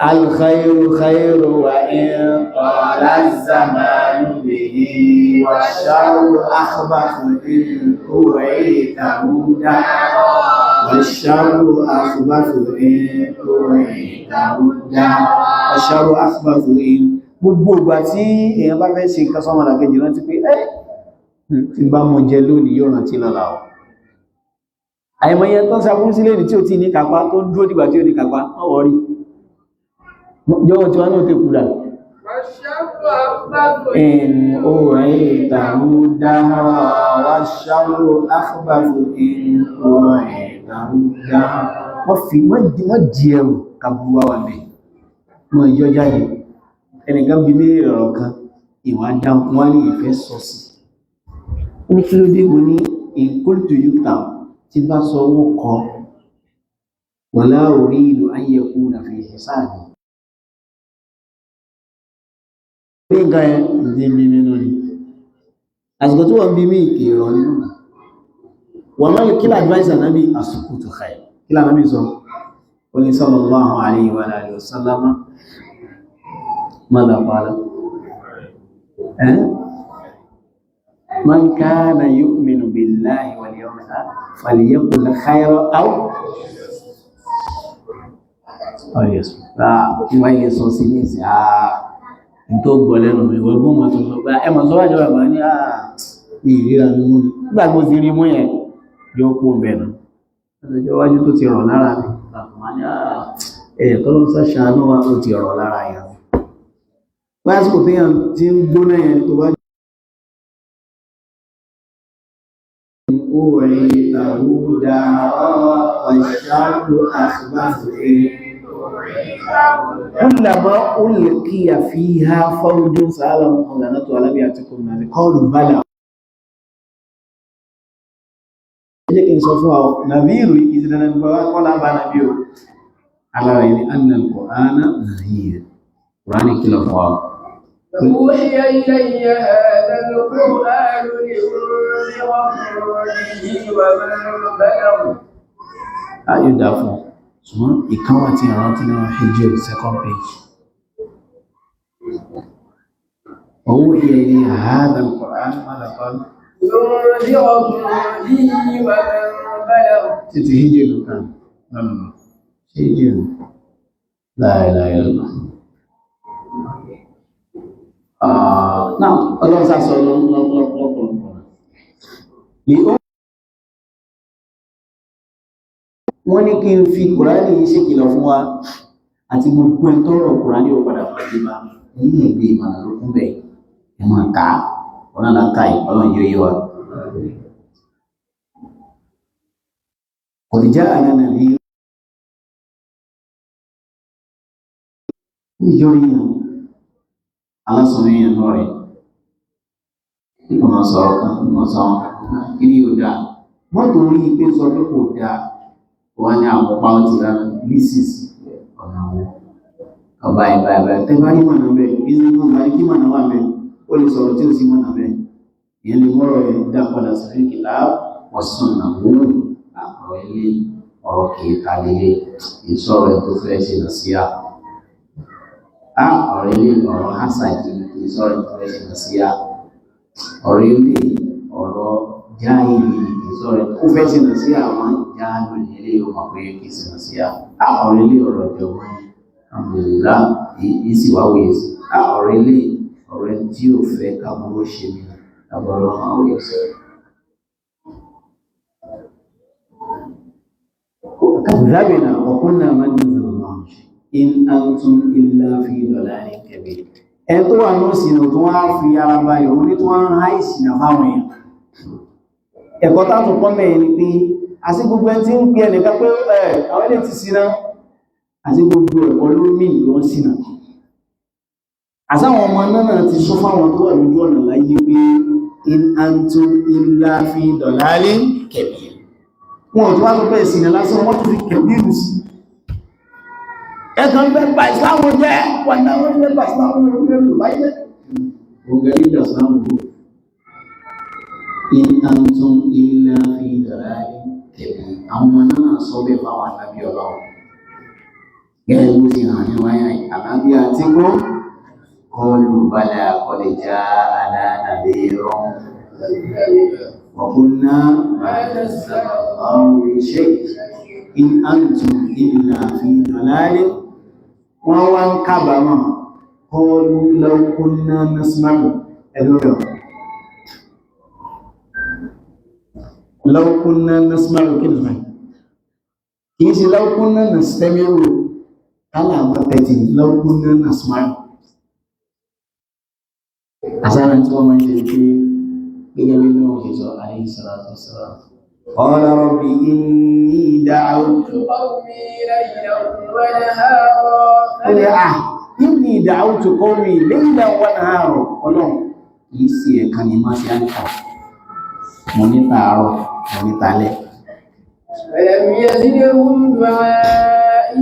Al-khayru khayru wa in tala az-zamanu bihi wash-sharru akhbathu in u'itahu dahra. Wash-sharru akhbathu in u'itahu dahra. Wash-sharru akhbathu in. Gbogbo ìgbà tí èèyàn bá fẹ́ ṣe nǹkan sọ́mọlàkejì rántí pé ẹ́ tí bá mọ jẹ lónìí yóò rántí lọ́la o. Àìmọye tó ń ṣaburú sílé ní tí ò tí ní kápá tó ń dúró dìgbà tí ò ní kápá, wọ́n wọ́rí. Jọ̀wọ́ tí wọ́n náà tẹ́ kúrà. والشر أخبث In u'itahu dahra wash-sharru akhbathu in u'itahu dahra. Wọ́n fi wọ́n di ẹrù kàbúrú wá wà mẹ́. Wọ́n yọ jáde. Ẹnìkan bí mí ọ̀rọ̀ kan, ìwà dáhùn, wọ́n ní ìfẹ́ sọ sí. Ó ní kí ló dé mo ní in qultu yuktab tí bá sọ owó kọ. Wala uridu an yakuna fi hisabi. Ní nǹkan ẹ̀ ní bí nínú ni. Àsìkò tí wọ́n bí mí kì í rọ nínú. Wọ́n máa kí l'advice ànábì as-sukutu khair. Kí l'ànábì sọ? Ó ní sallallahu alayhi wa alihi wa sallama. Madha qala? Eh? Man kana yu'minu billahi wal yawmil akhir falyaqul khayran aw liyasmut. Ah, kí wáyé sọ sí ní ìsìn, ah, n tó gbọ́ lẹ́nu mi, wọ́n gbọ́n tó sọ pé ẹ mọ̀ sọ́wọ́ ìjọba máa ní àà ní ìríra mi mú ni. Nígbà tí mo ti rí mú yẹn, yóò kú bẹ̀ nù. Ọjọ́ iwájú tó ti rọ̀ lára mi, bàbá ní àà ẹ̀yẹ̀ tó ló ń sàṣàánú wa ó ti rọ̀ lára yẹn. Lásìkò téèyàn ti ń gbóná yẹn tó bá أعيده دارا والشر أخبث كلما ألقي فيها فوج سألهم خزنتها ألم يأتكم نذير قالوا بلى. Ẹ jẹ́ kí n sọ fún wa nàbírù ìsìnlẹ̀ kọ́lá bá nàbí o alára ẹni anna al-Qur'ana nàbír Qur'ani kìlọ̀ fún wa. أوحي إلي هذا القرآن لأنذركم به ومن بلغ. A yóò dá fún ọ ṣùgbọ́n ìkan wà tí ìrántí nínú Hijr second page. أوحي إلي هذا القرآن ماذا قال؟ لأنذركم به ومن بلغ. Títí Hijr kan lọ́nà Hijr la ilaha illallah. Náà ọlọ́run sá sọ lọ́pọ̀lọpọ̀. Ní ó wọ́n ní kí n fi Kùránì yìí ṣèkìlọ̀ fún wa àti gbogbo ẹni tọ́rọ̀ Kùránì ó padà máa dé bá nínú ìgbé ìmọ̀nà ló kún bẹ́ẹ̀ ẹ máa kà á ọ̀nà là ń kà yìí ọlọ́run yóò yé wa. Qad ja'ana nadhir níjọ́ yẹn alásùnmí yẹn lọ rẹ̀ nígbà máa sọ̀rọ̀ kan máa sọ àwọn kan kí ni yóò dáa mọ́tò orí pé sọ pé kò dáa wọ́n ní àwọn pa ọtí rárá lísìs ọ̀nà wọn ọba ìbá ìbá tẹ bá rí mọ̀nà bẹ́ẹ̀ bí ní mọ̀ bá rí kí mọ̀nà wà bẹ́ẹ̀ ó lè sọ̀rọ̀ tí ó sì mọ̀nà bẹ́ẹ̀ ìyẹn lè mọ̀rọ̀ ẹ̀ dá padà sí kìlá ọ̀sán náà wọ́n àkọ̀rọ̀ ilé ọ̀rọ̀ kìíta lélẹ̀ ìsọ̀rọ̀ ẹ̀ tó fẹ́ ṣe nà sí à á ọ̀rọ̀ ilé ọ̀rọ̀ hasadi ìsọ̀rọ̀ ẹ̀ tó fẹ́ ṣe nà sí à ọ̀rọ̀ ilé ọ̀rọ̀ jáìlì ìsọ̀rọ̀ ẹ̀ tó fẹ́ ṣe nà sí àwọn jáàlù ilé ọmọ pé kì í ṣe nà sí à á ọ̀rọ̀ ilé ọ̀rọ̀ ìjọba alhamdulillah yìí sì wá wòye sí á ọ̀rọ̀ ilé ọ̀rọ̀ ẹ̀ tí ò fẹ́ kábúrò ṣe mí kábúrò máa wòye sí. Kadhabna wa qulna ma nazzala Allahu min shay in antum illa fi dalalin kabir. Ẹni tó wà ní òsìnà tó wá fi ara balẹ̀, òun ní tó wá ń há ìsìnà fáwọn èèyàn. Ẹ̀kọ́ tátù pọ́ mẹ́rin ni pé àti gbogbo ẹni tí ń pè ẹnìkan pé ẹ̀ àwọn ilé ti ṣìnà, àti gbogbo ẹ̀kọ́ ló mí ìlú wọn ṣìnà. Àsáwọn ọmọ náà ti sọ fáwọn tó wà lójú ọ̀nà láyé pé in antum illa fi dalalin kabir. Wọn ò tó wá tó pẹ́ ìsìnà lásán, wọ́n tó fi kẹ̀bíìrù sí. Ẹ̀kan fẹ́ bà ìsìláàmù jẹ́, wọ́n náà wọ́n fẹ́ bà ìsìláàmù jẹ́ báyìí. Ògẹ́lì ìsìláàmù jẹ́. In antum illa fi dalalin kabir. Àwọn ọmọ náà sọ bẹ́ẹ̀ fáwọn ànábì Ọlọ́run. Gẹ́gẹ́ bó ti hàn ní wáyà ànábì àti kó qalu bala qad ja'ana nadhirun wa qulna ma nazzala Allahu min shay in antum illa fi dalalin. Wọ́n wá ń kábàámọ̀, qalu law kunna nasma'u ẹlọ́rọ̀. Law kunna nasma'u kí ni sọ? Kìí ṣe law kunna nastami'u kálà àwọn tẹ̀tì, law kunna nasma'u. Àsára tí wọ́n máa ń ṣe pé gẹ́gẹ́ bí náà ṣe sọ alayhi salatu wassalam. Qala rabbi inni da'awtu قومي ليلا ونهارا. Ó ní à inni da'awtu qawmi laylan wa nahara. Ọlọ́run, kìí sí ẹ̀kan ní máa ṣe àníkà. Mo ní tààrọ̀, mo ní talẹ́. فلم يزدهم دعائي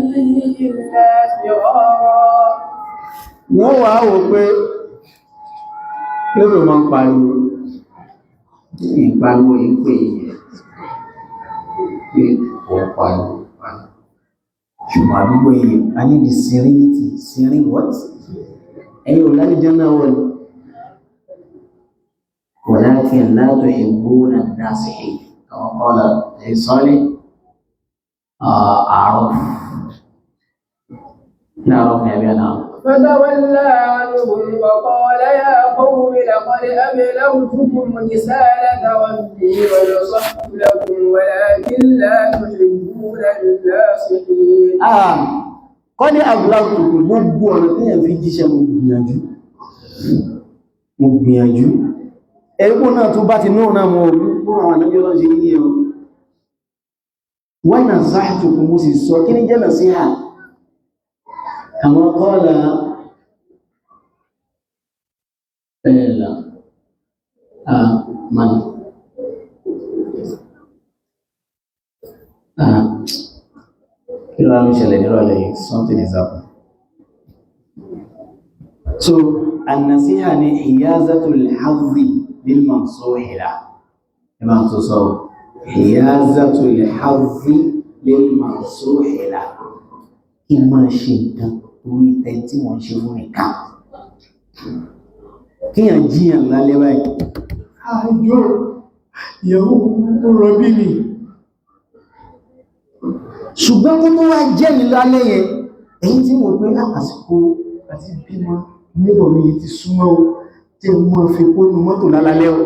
إلا فرارا. Wọ́n wá wò pé lérò máa ń pariwo, ìpariwo yìí ń pè yìí pé ó ń pariwo. Ṣùgbọ́n àdúgbò yìí, a ní the serenity, serene what? Ẹ̀yin ò lálejò náà wọ̀ ni. ولكن لا تحبون الناصحين كما قال صالح أعرف نعرف يا أبي أنا. فتولى عنهم وقال يا قوم لقد أبلغتكم رسالة ربي ونصحت لكم ولكن لا تحبون الناصحين. Kọ́ ní àbúláwùtòkù gbogbo ọ̀nà tí yẹn fi jíṣẹ́, mo gbìyànjú, mo gbìyànjú. Ẹgbọ́n náà tó bá ti náà náà mọ̀ ogun àwọn ànábí Ọlọ́run ṣe ní ẹ̀rọ wọ́n náà sáàtùkù, mo sì sọ kí ní jẹ́ nàṣíhà àwọn kọ́ọ̀lá ẹ̀là àmàlì. Kí ló ń ṣẹlẹ̀ nírọ̀lẹ́ yìí? Something is happening. So an-nasiha ni hiyazatul hazzi lil mansuhi la. Ẹ bá ń tó sọ, hiyazatul hazzi lil mansuhi la, kí n máa ṣe nǹkan orí ìtẹ́ tí wọ́n ṣe fún nìkan, kíyàn jíyàn lálẹ́ báyìí, àjò ìyàwó rọ̀bí mi, ṣùgbọ́n kó tó wá jẹ́ mi lálẹ́ yẹn, èyí tí mo pé àsìkò àti bímọ níbọ̀ mi ti súnmọ́ o, tí mo fi kónú mọ́tò lálálẹ́ o,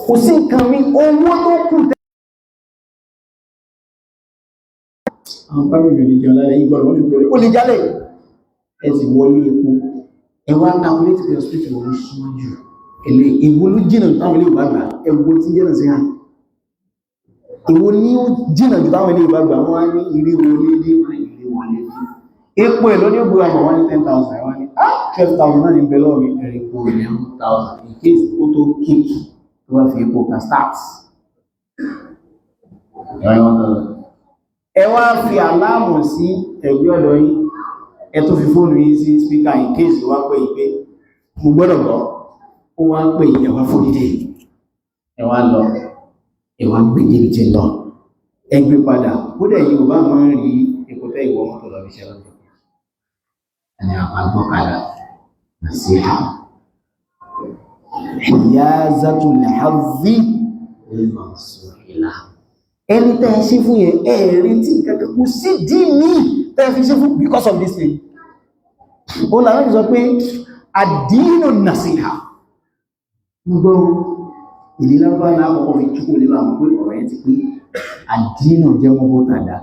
kò sí nǹkan mi, owó tó kù tẹ́ àwọn fámìlì ò ní jẹun lálẹ́ ìgbọ̀rọ̀ wọ́n fi pẹ̀lú ó lè jálẹ̀, ẹ sì wọlé epo, ẹ wá calculate pé hospital wọn ló súnmọ́ jù, èlé ìwo ló jìnà táwọn ilé ìbá gbà, ẹwọ tí jìnà sí hàn, ìwo ní ó jìnà jù táwọn ilé ìbá gbà, wọ́n á ní ìrí wọlé dé, wọ́n ní ìrí wọlé dé, epo ẹ̀ lóní ògbó àmọ̀, wọ́n ní 10,000, wọ́n ní 12,000 náà ní bẹ́ẹ̀ lọ́wọ́ mi, ẹ̀rì epo 11,000 in case ó tó kick tó bá fi epo kan start. Ẹ wá fi àláàmù sí ẹ̀gbẹ́ ọ̀dọ̀ yín, ẹ tó fi fóònù yín sí speaker in case wá pé ìpé mo gbọ́dọ̀ gbọ́, ó wá pè, ẹ wá fòdìdè, ẹ wá lọ, ẹ wá gbé débi tí ń lọ, ẹ gbé padà. Kódà yìí ò bá máa ń rí epo tẹ́ ìwọ mọ́tò lọ fi ṣe lọ́jọ́ ẹni àgbọ́kadà. Nasiha hiyazatul hazzi lil mansuhi lah. Ẹni tẹ́ ẹ ṣe fún yẹn, ẹ̀rí tí kankan kò sí dí ní tẹ́ ẹ fi ṣe fún because of this thing. Ó làwọn sọ pé àdínù nasiha. Gbogbo ìdí lábá láàkọ́kọ́ fi túkò lè máa mọ̀ pé ọ̀rọ̀ yẹn ti pé Àdínù jẹ́ mubtada,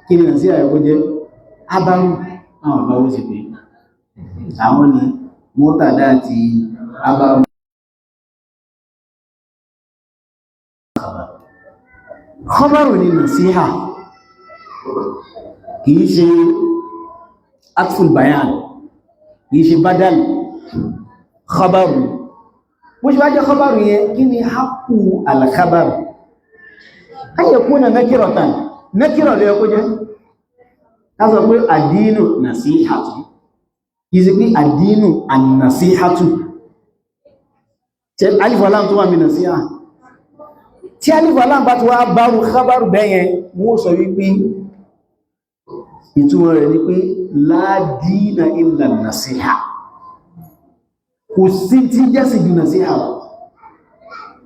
kí ni nàṣíhà yẹ kó jẹ́? Ábárù. Àwọn àbáwó sì pé àwọn ni mubtada àti ábárù. Khabaru ni nàṣíhà, kìí ṣe atful bayan, kìí ṣe badal, khabaru. Bó ṣe wá jẹ́ khabaru yẹn, kí ni haqqu al-khabaru? An yakuna nakiratan, nakira ló yẹ kó jẹ́. Ká sọ pé àdínù nasihatu, kìí ṣe pé àdínù an-nasihatu. Alif wa lam tó wà mí nasiha, tí alif wa lam bá ti wá bárú khabaru bẹ́yẹn, wọ́n sọ wípé ìtumọ̀ rẹ̀ ni pé la dina illa nasiha, kò sí tí jẹ́sì jù nasiha.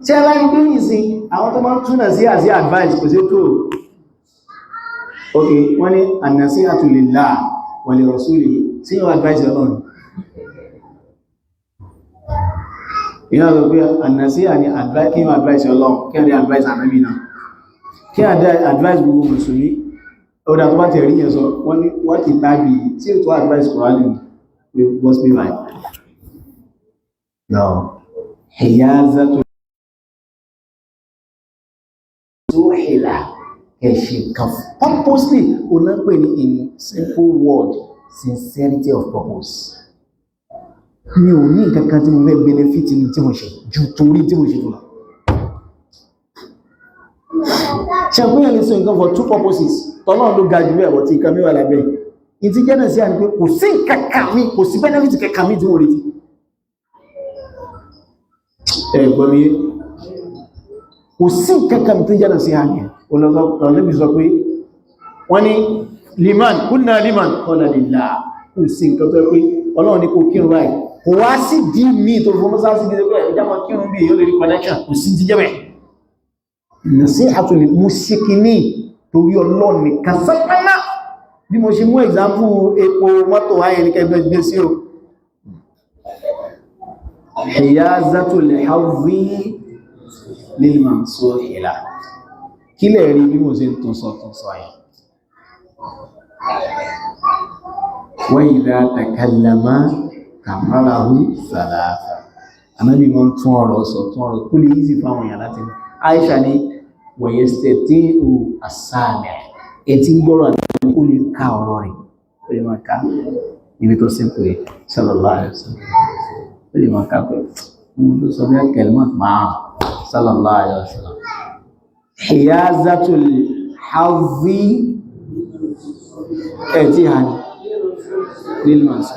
Tí a láyé pé nìsín àwọn tó máa ń tún nasiha sí advice, kò sí tó. Ok, wọ́n ní an-nasihatu lillah wa li rasulihi, sí yóò advice Ọlọ́run? Ìyá lọ pé an-nasiha ni kí wọ́n advice Ọlọ́run, kí wọ́n advice Ànábì náà, kí wọ́n advice gbogbo mùsùlùmí. Ọ̀dà tó bá tẹ̀ rí yẹn sọ, wọ́n ní wọ́n ti tàbí tí ó tó advice Kùránì ní gospel line. Now, hiyazatu suhila, kẹ̀ṣẹ̀ kan purposely, o náà pè ní, in simple word, sincerity of purpose. Mi ò ní nǹkan kan tí mo fẹ́ benefit ní tí mo ṣe ju torí tí mo ṣe fún lọ. Ṣàpínyàn lè sọ nǹkan for two purposes, tọ́lọ́run ló ga jù bẹ́ẹ̀, tí nǹkan mẹ́wàá lábẹ́ ìtí jẹ́ sí àní pé kò sí nǹkan mi, kò sí benefit kẹkà mi tí mo retí. Ẹ gbọ́ mi, kò sí nǹkan mi tí jẹ́ sí àní. Olóòlọ́bí sọ pé wọ́n ní liman kunna liman qala lillah, kò sí nǹkan tó pé Ọlọ́run ní kò kírun báyìí, kò wá sí dí mi tó fún mọ́sá sí gẹ́gẹ́ pé ẹjá máa kírun bí yóò lè rí connection, kò sí jíjẹ́ bẹ́ẹ̀. Nasihatu lil mushikini, torí Ọlọ́run nìkan sápáná. Bí mo ṣe mú example epo mọ́tò wáyé ní kẹgbẹ́ gbé sí o. Hiyazatul hazzi lil mansuhila, kí lẹ̀ rí bí mo ṣe ń tún sọ yẹn? Wa idha takallama kàfàràhù sàlàáfà, anábì mọ́ tún ọ̀rọ̀ sọ, tún ọ̀rọ̀ kó lè easy fáwọn èèyàn láti mọ̀. Aisha ní wẹ̀yẹsẹ̀ tí ó àsáàmì ẹ̀ tí ń gbọ́rọ̀ àti ó lè ká ọ̀rọ̀ rẹ̀, ó lè máa ká níbi tó simple rẹ̀, sallallahu alaihi wasallam. Ó lè máa ká pé mo tó sọ bí kẹlmọ́ máa, sallallahu alaihi wasallam. Hiyazatul hazzi ẹ̀ tí a ní lílùmọ̀ sọ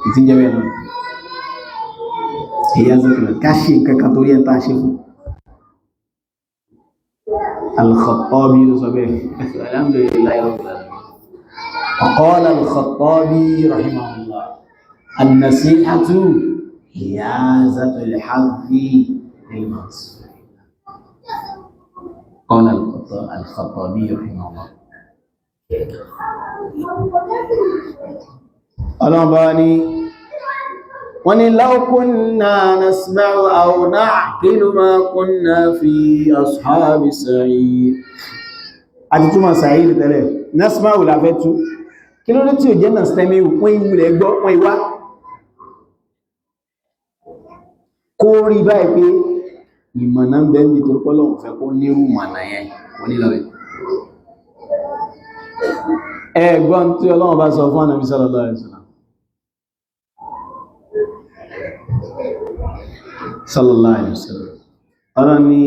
ìtí jẹ́ bẹ́ẹ̀ náà, hiyazatul ká ṣe nǹkan kan torí ẹ̀ tá a ṣe fún. Al-Khattabi ló sọ bẹ́ẹ̀, alhamdulillahi rabbil alamin. Qala Al-Khattabi rahimahullah, an-nasihatu hiyazatul hazzi lil mansur. Qala Al-Khattabi rahimahullah. Ọlọ́run bá ní wọ́n ní law kunna nasma'u aw na'qilu ma kunna fi ashabi sa'ir. Àti túnmọ̀ sa'ir tẹ́lẹ̀, nasma'u láfẹ́ tú. Kí ló dé tí ò jẹ́ nastami'u? Wọ́n ìwúlẹ̀ gbọ́, wọ́n ìwá kó rí báyìí pé ìmọ̀nà ń bẹ́ẹ̀ bí torí pé Ọlọ́run fẹ́ kó nírú mọ̀nà yẹn onílọ́rẹ̀. Ẹ̀gbọ́n tí Ọlọ́run bá sọ fún Ànábì sallallahu alaihi wasallam, sallallahu alaihi wasallam, ọ̀rọ̀ ni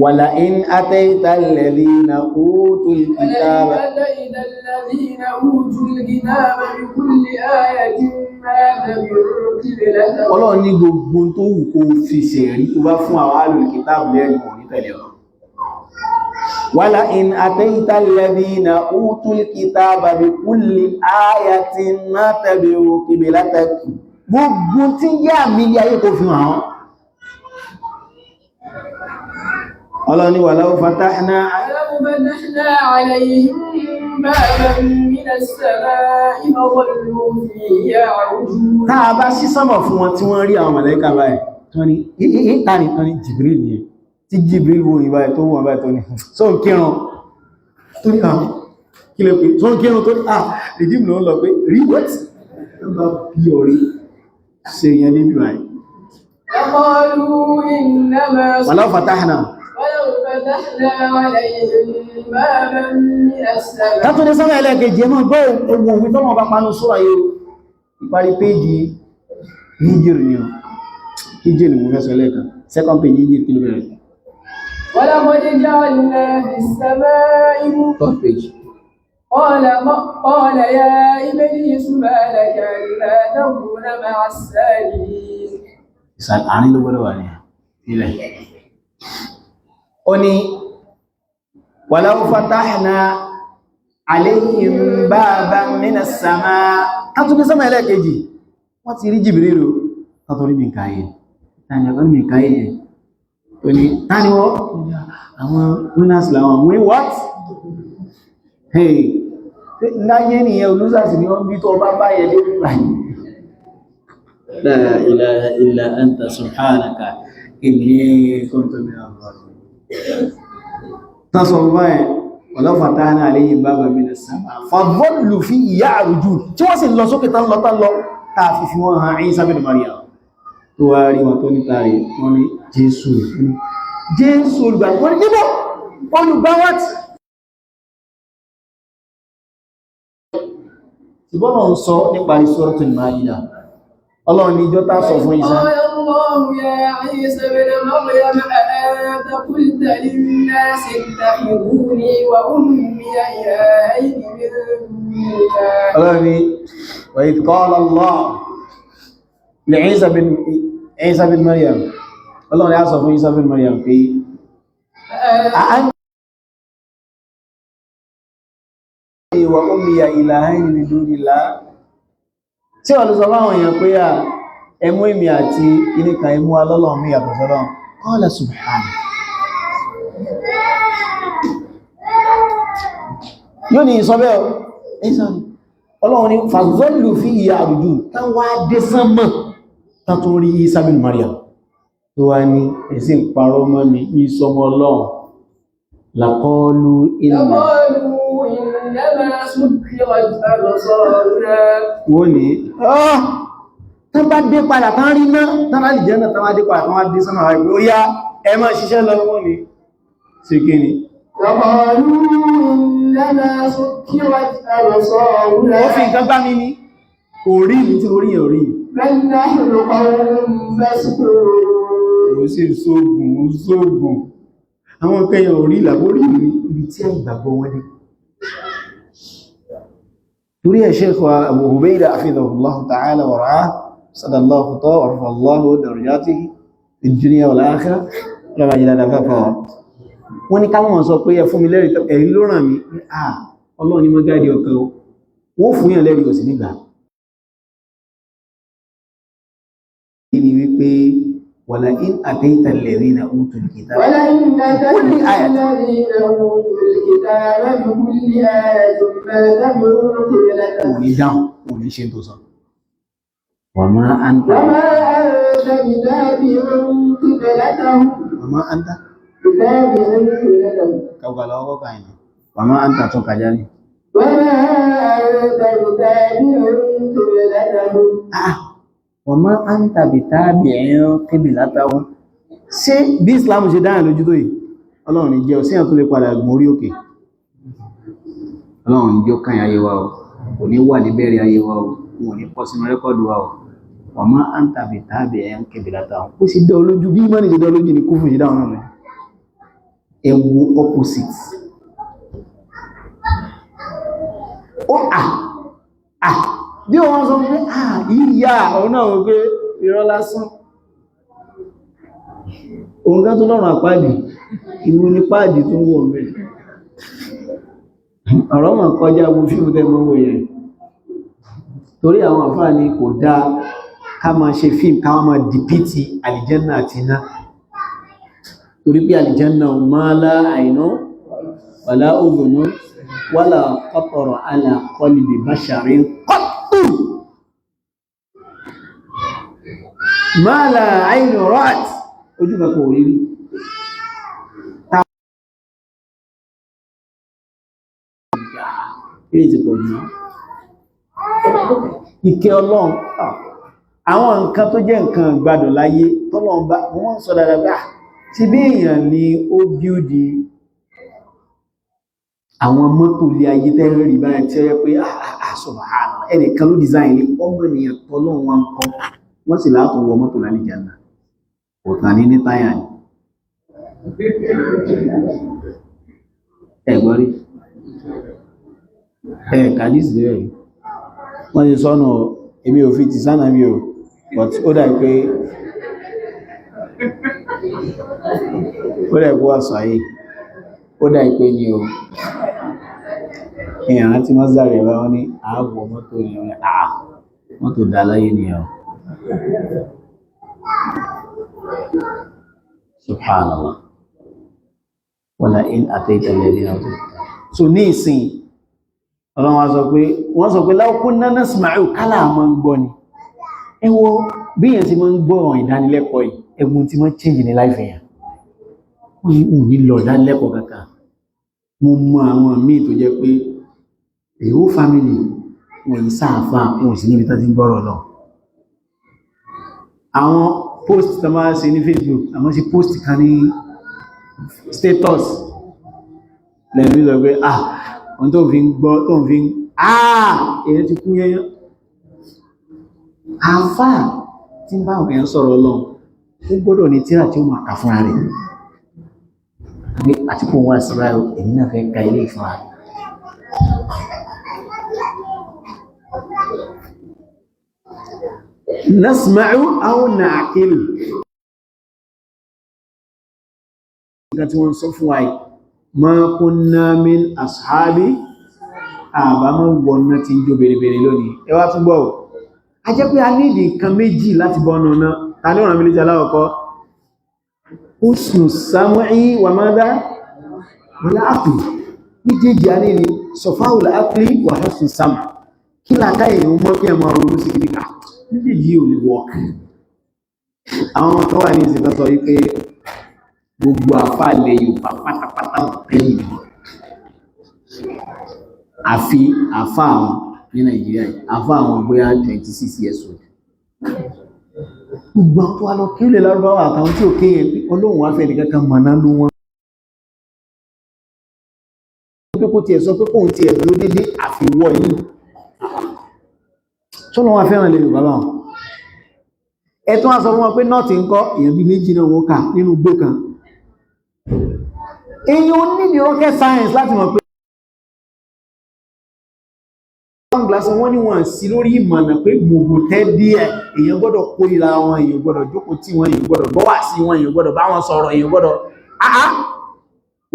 wala in ataita alladhina utul kitaba ولئن أتيت الذين أوتوا الكتاب بكل آية ما تبعوا قبلتك. Ọlọ́run ní gbogbo tó wù kó fi ṣẹ̀rí tó bá fún àwọn alul kitab lẹ́yìn wọn ní tẹ̀lé ọ. Wala in ataita alladhina utul kitaba bi kulli ayatin ma tabi'u qiblatak, gbogbo tí ń jẹ́ àmì ilé ayé kò fi hàn án. Ọlọ́run ní walau fatahna ولو فتحنا عليهم بابا من السماء فظلوا فيه يعرجون. Tá a bá ṣí sánmọ̀ fún wọn tí wọ́n rí àwọn màláíkà báyìí, tí wọ́n ní ìta ní tán ní Jibril yẹn. Tí Jibril wo ìbáyìí tó wọ́n báyìí tó ní só ń kírun tó ní àwọn kí lè pè tó ń kírun tó ní à rìdíìmù ló ń lọ pé rí what ló bá bí ọ̀rí ṣe yẹn níbi báyìí. لقالوا إنما Walau fatahna ولو فتحنا عليهم بابا من السماء Kátó dé sánmà ẹlẹ́ẹ̀kejì, ẹ máa gbọ́ ewu òwe tọ́lọ́ bá panu sóra yìí o. Ìparí péjì Hijr ni o. Hijr ni mo fẹ́ sọ lẹ́ẹ̀kan. Second page Hijr kí ló bẹ̀rẹ̀? ولقد جعلنا في السماء Third page. قال قال يا إبليس ما لك ألا تكون مع الساجدين Ìsàlẹ̀ àárín ló gbọ́dọ̀ wà ní ilẹ̀. Ó ní, walau fatahna alayhim baban minas samaa. Kátó dé sánmà ẹlẹ́ẹ̀kejì, wọ́n ti rí Jibril o. Kátó rí Mikael. Tani wọ́n ní Mikael yẹn? Ó ní, tani wọ́n? Àwọn winners làwọn. Wí what? Hey, láyé nìyẹn olúsàsì ni wọ́n bí tó bá báyẹ̀ dé báyìí. La ilaha illa anta subhanaka inni kuntu minaz zalimin. Tán sọ báyẹn, walau fatahna alayhim baban minas samaa fadhallu fihi ya'rujun. Tí wọ́n sì lọ sókè tán lọ tán lọ, táà fi fi wọ́n hàn Isa bin Maryam. Tó wá rí wọn tó níta rí, wọ́n ní Jésù. Jésù olùgbà, wọ́n ní níbo? Olùgbà what? Ṣùgbọ́n ń sọ nípa Suratul Ma'idah. Ọlọ́run ní ìjọ tá sọ fún Ìsá. قال الله يا عيسى ابن مريم أأنت قلت للناس اتخذوني وأمي إلهين من دون الله Ọlọ́run ní wa idh qala Allah li Isa bin Isa bin Maryam. Ọlọ́run ní a sọ fún Isa bin Maryam pé أأنت أأنت wa ummiya ilahayni min dunillah. Tí wọ́n ló sọ fáwọn èèyàn pé à ẹmú èmì àti iníkan ẹmú alọ́lọ́run mi yàtọ̀ sọ́lọ́run. Qala subhanahu. Yóò ní ìsọ bẹ́ẹ̀ o, Ìsá ni. Ọlọ́run ní fàzọ́lù fi ìyà àrùjù tán wá dé sánmọ̀ tán tó rí Isa bin Maryam tó wá ní ẹ̀sìn parọ́ mọ́ mi ní sọmọ Ọlọ́run. Laqalu inna لقالوا إنما سكرت أبصارنا wọ́n ní ah tán bá dé padà tán rí náà tán láti jẹ́ náà tán wá dé padà tán wá dé sánmà wáyé pé ó yá ẹ máa ṣiṣẹ́ lọ. Wọ́n ní sí kí ni? لقالوا إنما سكرت أبصارنا Ó fi nǹkan gbá mi ní orí mi tí orí yẹn orí. بل نحن قوم مسحورون Ó sì sóògùn ó sóògùn àwọn kẹyàn orí ìlàbórí mi ibi tí àìgbàgbọ́ wọn dé. Torí ẹ̀ Sheikh Abu Ubayda hafidhahullahu ta'ala wa ra'ah sadallahu khutahu wa rafa'a Allahu darajatihi fid dunya wal akhirah lọ́wọ́ ayé dáadáa fẹ́fẹ́ wọn. Wọ́n ní káwọn sọ pé ẹ fún mi lẹ́rìí, ẹ̀rí ló ràn mí. À Ọlọ́run ní mọ́ gáàdì ọkàn o. Wọ́n fún yàn lẹ́rìí òsì nígbà. Ni wípé wala in ataita alladhina utul kitaba ولئن كل أتيت آية. الذين أوتوا الكتاب بكل آية ما تبعوا Ò قبلتهم ní dáhùn, ò ní ṣe tó sọ. Wa ma anta وما أنت بتابع قبلتهم wa ma anta بتابع قبلتهم kàgbà lọ́wọ́ kọ́kà yìí. Wa ma anta tó kàjá ní. وما أنت بتابع قبلتهم Ah, wa ma anta bitabi'in qiblatahum. Ṣé bí Islam ṣe dáhùn lójú tó yìí? Ọlọ́run ní jẹ́ ọ síyàn tó lè padà gun orí òkè. Ọlọ́run ní jẹ́ ó kàn ayé wa o. Kò ní wà níbẹ̀rẹ̀ ayé wa o. Wọn ò ní pọ̀ sínú rẹ́kọ̀dù wa o. Wa ma anta bitabi'in qiblatahum. Ó sì dá ọ lójú bí ìmánì ṣe dá ọ lójú ní kúfù ṣe dáhùn náà rẹ̀. Ẹ wo opposite. Ó à bí wọ́n sọ pé à ìyá òun náà wọ́n pé irọ́ lásán. Òun ká tó lọ́rùn àpáàdì, ìwú ní páàdì tó ń wọ̀ mẹ́. Ọ̀rọ̀ mọ̀ kọjá gbogbo fíìmù tẹ́ mọ́ wò yẹn. Torí àwọn àfáà ní kò dáa ká máa ṣe fíìmù ká máa dìpítì àlìjẹ́nà àti iná. Torí pé àlìjẹ́nà ma la aynun wala udhunun wala khatara ala qalbi basharin qattu. Ma la aynun ra'at, ojú kan kò rí rí. Ilé ti pọ̀ jù. Ìkẹ́ Ọlọ́run, àwọn nǹkan tó jẹ́ nǹkan gbádùn láyé tọ́lọ́run bá wọ́n sọ dáadáa bá ti bí èèyàn ni ó bíúdi àwọn mọ́tò ilé ayé tẹ́rẹ rí báyìí tí ó yẹ pé subhanallah, ẹnìkan ló design ilé ọmọ ènìyàn tọ́lọ́run wọn kọ́, wọ́n sì látọ̀ wọ mọ́tò lálìjánnà, kò kàn ní ní táyà ni. Ẹ̀gbọ́n rí ẹ̀ kàdísì rẹ̀ rí, wọ́n ti sọ́nà èmi ò fi ti sánà mi ò, but ó dà pé ó dà pé wà sọ ayé, ó dà pé ní o ìyàrá tí wọ́n sáré bá wọ́n ní ààbò mọ́tò ní ọ̀rẹ́ àà mọ́tò dá láyé ni ọ̀. Subhanallah, wala in ataita alladhina utul kitab. So ní ìsìn Ọlọ́run wá sọ pé wọ́n sọ pé law kunna nasma'u, kálà máa ń gbọ́ ni. Ẹ wo bí èèyàn ti máa ń gbọ́ ọ̀rọ̀ ìdánilẹ́kọ̀ọ́ yìí, ẹ̀wọ̀n tí wọ́n change ní life èèyàn. Wọ́n ní òun ní lọ ìdánilẹ́kọ̀ọ́ kankan. Mo mọ àwọn míì tó jẹ́ pé a whole family wọn yìí sáàfà, wọn ò sí níbi tán ti ń gbọ́rọ̀ lọ. Àwọn post tó máa ṣe ní Facebook, àwọn sí post kan ní status lẹ́nu sọ pé ah, ohun tó fi ń gbọ́ tó fi ń ah, èyàn ti kú yẹnyẹn. Àfáà tí ń bá àwọn èèyàn sọ̀rọ̀ Ọlọ́run, ó gbọ́dọ̀ ní tírà tí ó máa kà fúnra rẹ̀. Pé àti kó wá sí báyìí, èmi náà fẹ́ ka ilé ìfúnra rẹ̀. Nasma'u aw na'qilu. Nǹkan tí wọ́n sọ fún wa yìí, ma kunna min ashabi, àbámọ́ wọ̀nà tí ń jó bèrèbèrè lónìí. Ẹ wá tún gbọ́ ò. A jẹ́ pé a ní ìdí nǹkan méjì láti bọ́nu náà. Ta ní ọ̀ràn méjì aláwọ̀kọ́? Husnu sam'i wa madha? Wal aqli. Méjèèjì a ní ni safa'ul aqli wa husnu sam'. Kí làákà èèyàn mọ́ kí ẹ máa ronú sí kìíní ká? Méjèèjì ò lè work. Àwọn ọmọ kan wà ní ìsìn kan sọ wípé gbogbo àfáà ilẹ̀ Yorùbá pátápátá tẹ́lẹ̀ àfi àfáà àwọn ní Nàìjíríà yìí, àfáà àwọn bóyá 26 years old. Gbogbo àwọn tó wá lọ kí ó lè lárúbáwá àtàwọn tí ò kéyẹ pé Ọlọ́run wá fẹ́ nìkan kan mọ̀nà nú wọn. Pé kó tiẹ̀ sọ pé kóun tiẹ̀ dúró dédé àfiwọ́ yìí. Sọ́nà wọn fẹ́ràn lè Yorùbá báwọn. Ẹ tún wá sọ fún wọn pé nọ́ọ̀tì ń kọ́ èèyàn bí méjì náà wọ́n kà nínú igbó kan. Èèyàn ní rocket science láti mọ̀ pé glass wọ́n ní wọ́n sí lórí ìmọ̀nà pé gbogbo tẹ́ díẹ̀ èèyàn gbọ́dọ̀ kórìíra wọn, èèyàn gbọ́dọ̀ jókòó tí wọn, èèyàn gbọ́dọ̀ gbọ́wà sí wọn, èèyàn gbọ́dọ̀ bá wọn sọ̀rọ̀, èèyàn gbọ́dọ̀ áá.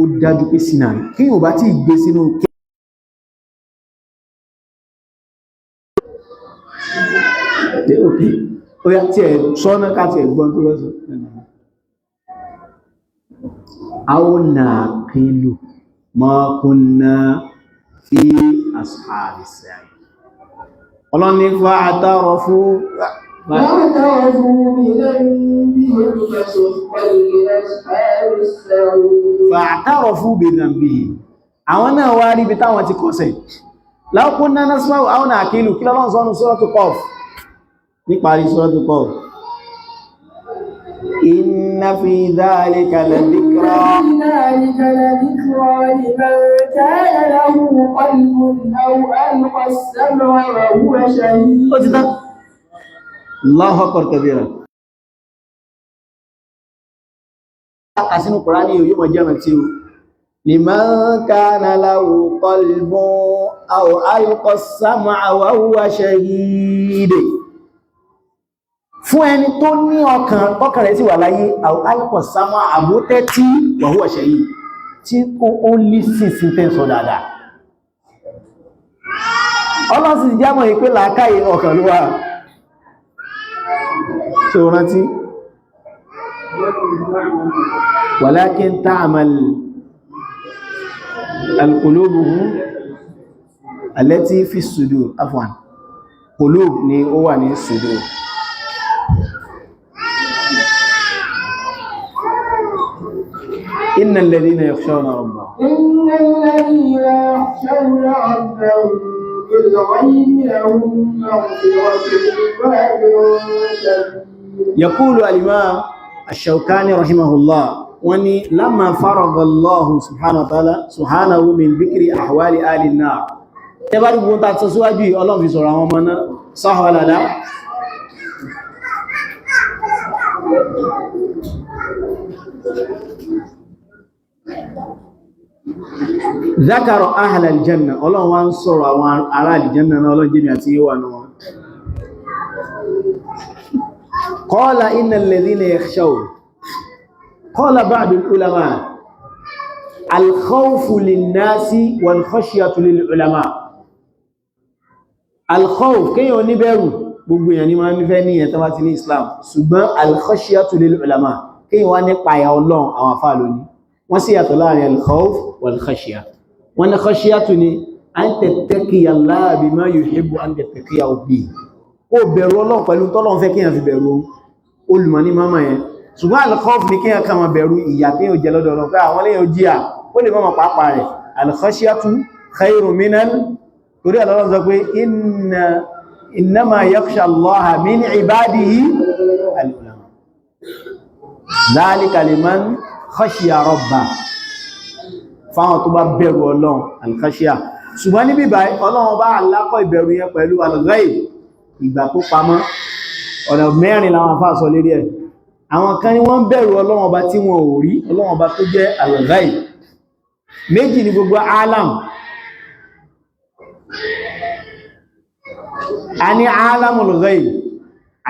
Ó dájú pé sínà kí yóò bá tí gbé sínú ó yá tí ẹ̀ sọ́nà káti ẹ̀gbọ́n tó lọ́sọ̀. Aw naqilu ma kunna fi ashabi sa'ir. Ọlọ́ni fa àtàrọ̀fú fa'tarafu bi dhanbihim. Àwọn náà wá rí ibi táwọn ti kọsẹ̀. Law kunna nasma'u aw na'qilu, kí lọ́lọ́run sọ́nù Suratu Qaf, níparí Suratu Qaf. Inna fi dhalika la dhikra. ذلك لذكرى لمن كان له قلب أو ألقى السمع وهو شهيد. Ó ti tán. Allahu akbar kabira. Kà sínú Kùránì yóò mọ̀ jẹ́ràn tí ó. Liman kana lahu qalbun aw alqa as-sam'a wa huwa shahid. Fún ẹni tó ní ọkàn, tọ́kàn rẹ̀ sì wà láyé, aw alqa as-sam'a àbótẹ́ tí wa huwa shahid. Tí ó lísìn sí tẹ́sọ dáadáa. Ọlọ́run sì jámọ̀ ìpé làákàyè ọkàn ló wà. So rántí? Walakin ta'mal al-qulubuhum allati fi sudur, afwan. Qulub ni ó wà ní sudur. Innal ladhina yakhshawna rabbahum. إن الذين يخشون ربهم بالغيب لهم مغفرة وأجر كبير. يقول الإمام الشوكاني رحمه الله، وني لما فرغ الله سبحانه وتعالى سبحانه من ذكر أحوال أهل النار. Tẹ́bá rí gbogbo ta sọ síwájú yìí, Ọlọ́run fi sọ̀rọ̀ àwọn ọmọ náà sáhọ́lá. ذكر أهل الجنة. Ọlọ́run wá ń sọ̀rọ̀ àwọn ará àlìjẹ́nà náà. Ọlọ́run jẹ́mi àti yíwà náà. قال إن الذين يخشون، قال بعض العلماء: الخوف للناس والخشية للعلماء. الخوف kéèyàn níbẹ̀rù, gbogbo èèyàn ní máa ń fẹ́ ní ẹ̀tọ́ bá ti ní Islam, ṣùgbọ́n الخشية للعلماء, kéèyàn wá nípa àyà Ọlọ́run, àwọn àfáà lónìí wọ́n sì yàtọ̀ láàrin الخوف والخشية. Wọ́n ní خشية ni أن تتقي الله بما يحب أن تتقيه به, kó bẹ̀rù Ọlọ́run pẹ̀lú tọ́lọ́run fẹ́ kíyàn fi bẹ̀rù. Olùmọ̀ ní mọ́mọ̀ yẹn. Ṣùgbọ́n al-khawf ní kíyàn kà máa bẹ̀rù ìyà kíyàn jẹ lọ́dọ̀ Ọlọ́run, pé àwọn lẹ́yìn ojíyà ó lè mọ́mọ̀ pàápàá rẹ̀. Al-khashyatu khayrun minal, torí Ọlọ́run sọ pé innama yakhsha Allaha min ibadihi al-ulama, dhalika liman khashiya rabbah, fáwọn tó bá bẹ̀rù Ọlọ́run, al-khashya. Ṣùgbọ́n níbí báyìí, Ọlọ́run bá alákọ̀ ìbẹ̀rù yẹn pẹ̀lú al-ghaib, ìgbà tó pamọ́. Ọ̀nà mẹ́rin làwọn afá sọ lérí ẹ̀. Àwọn kan ní wọ́n bẹ̀rù Ọlọ́run Ọba tí wọn ò rí, Ọlọ́run Ọba tó jẹ́ al-ghaib. Méjì ní gbogbo alam. A ní alamul ghaib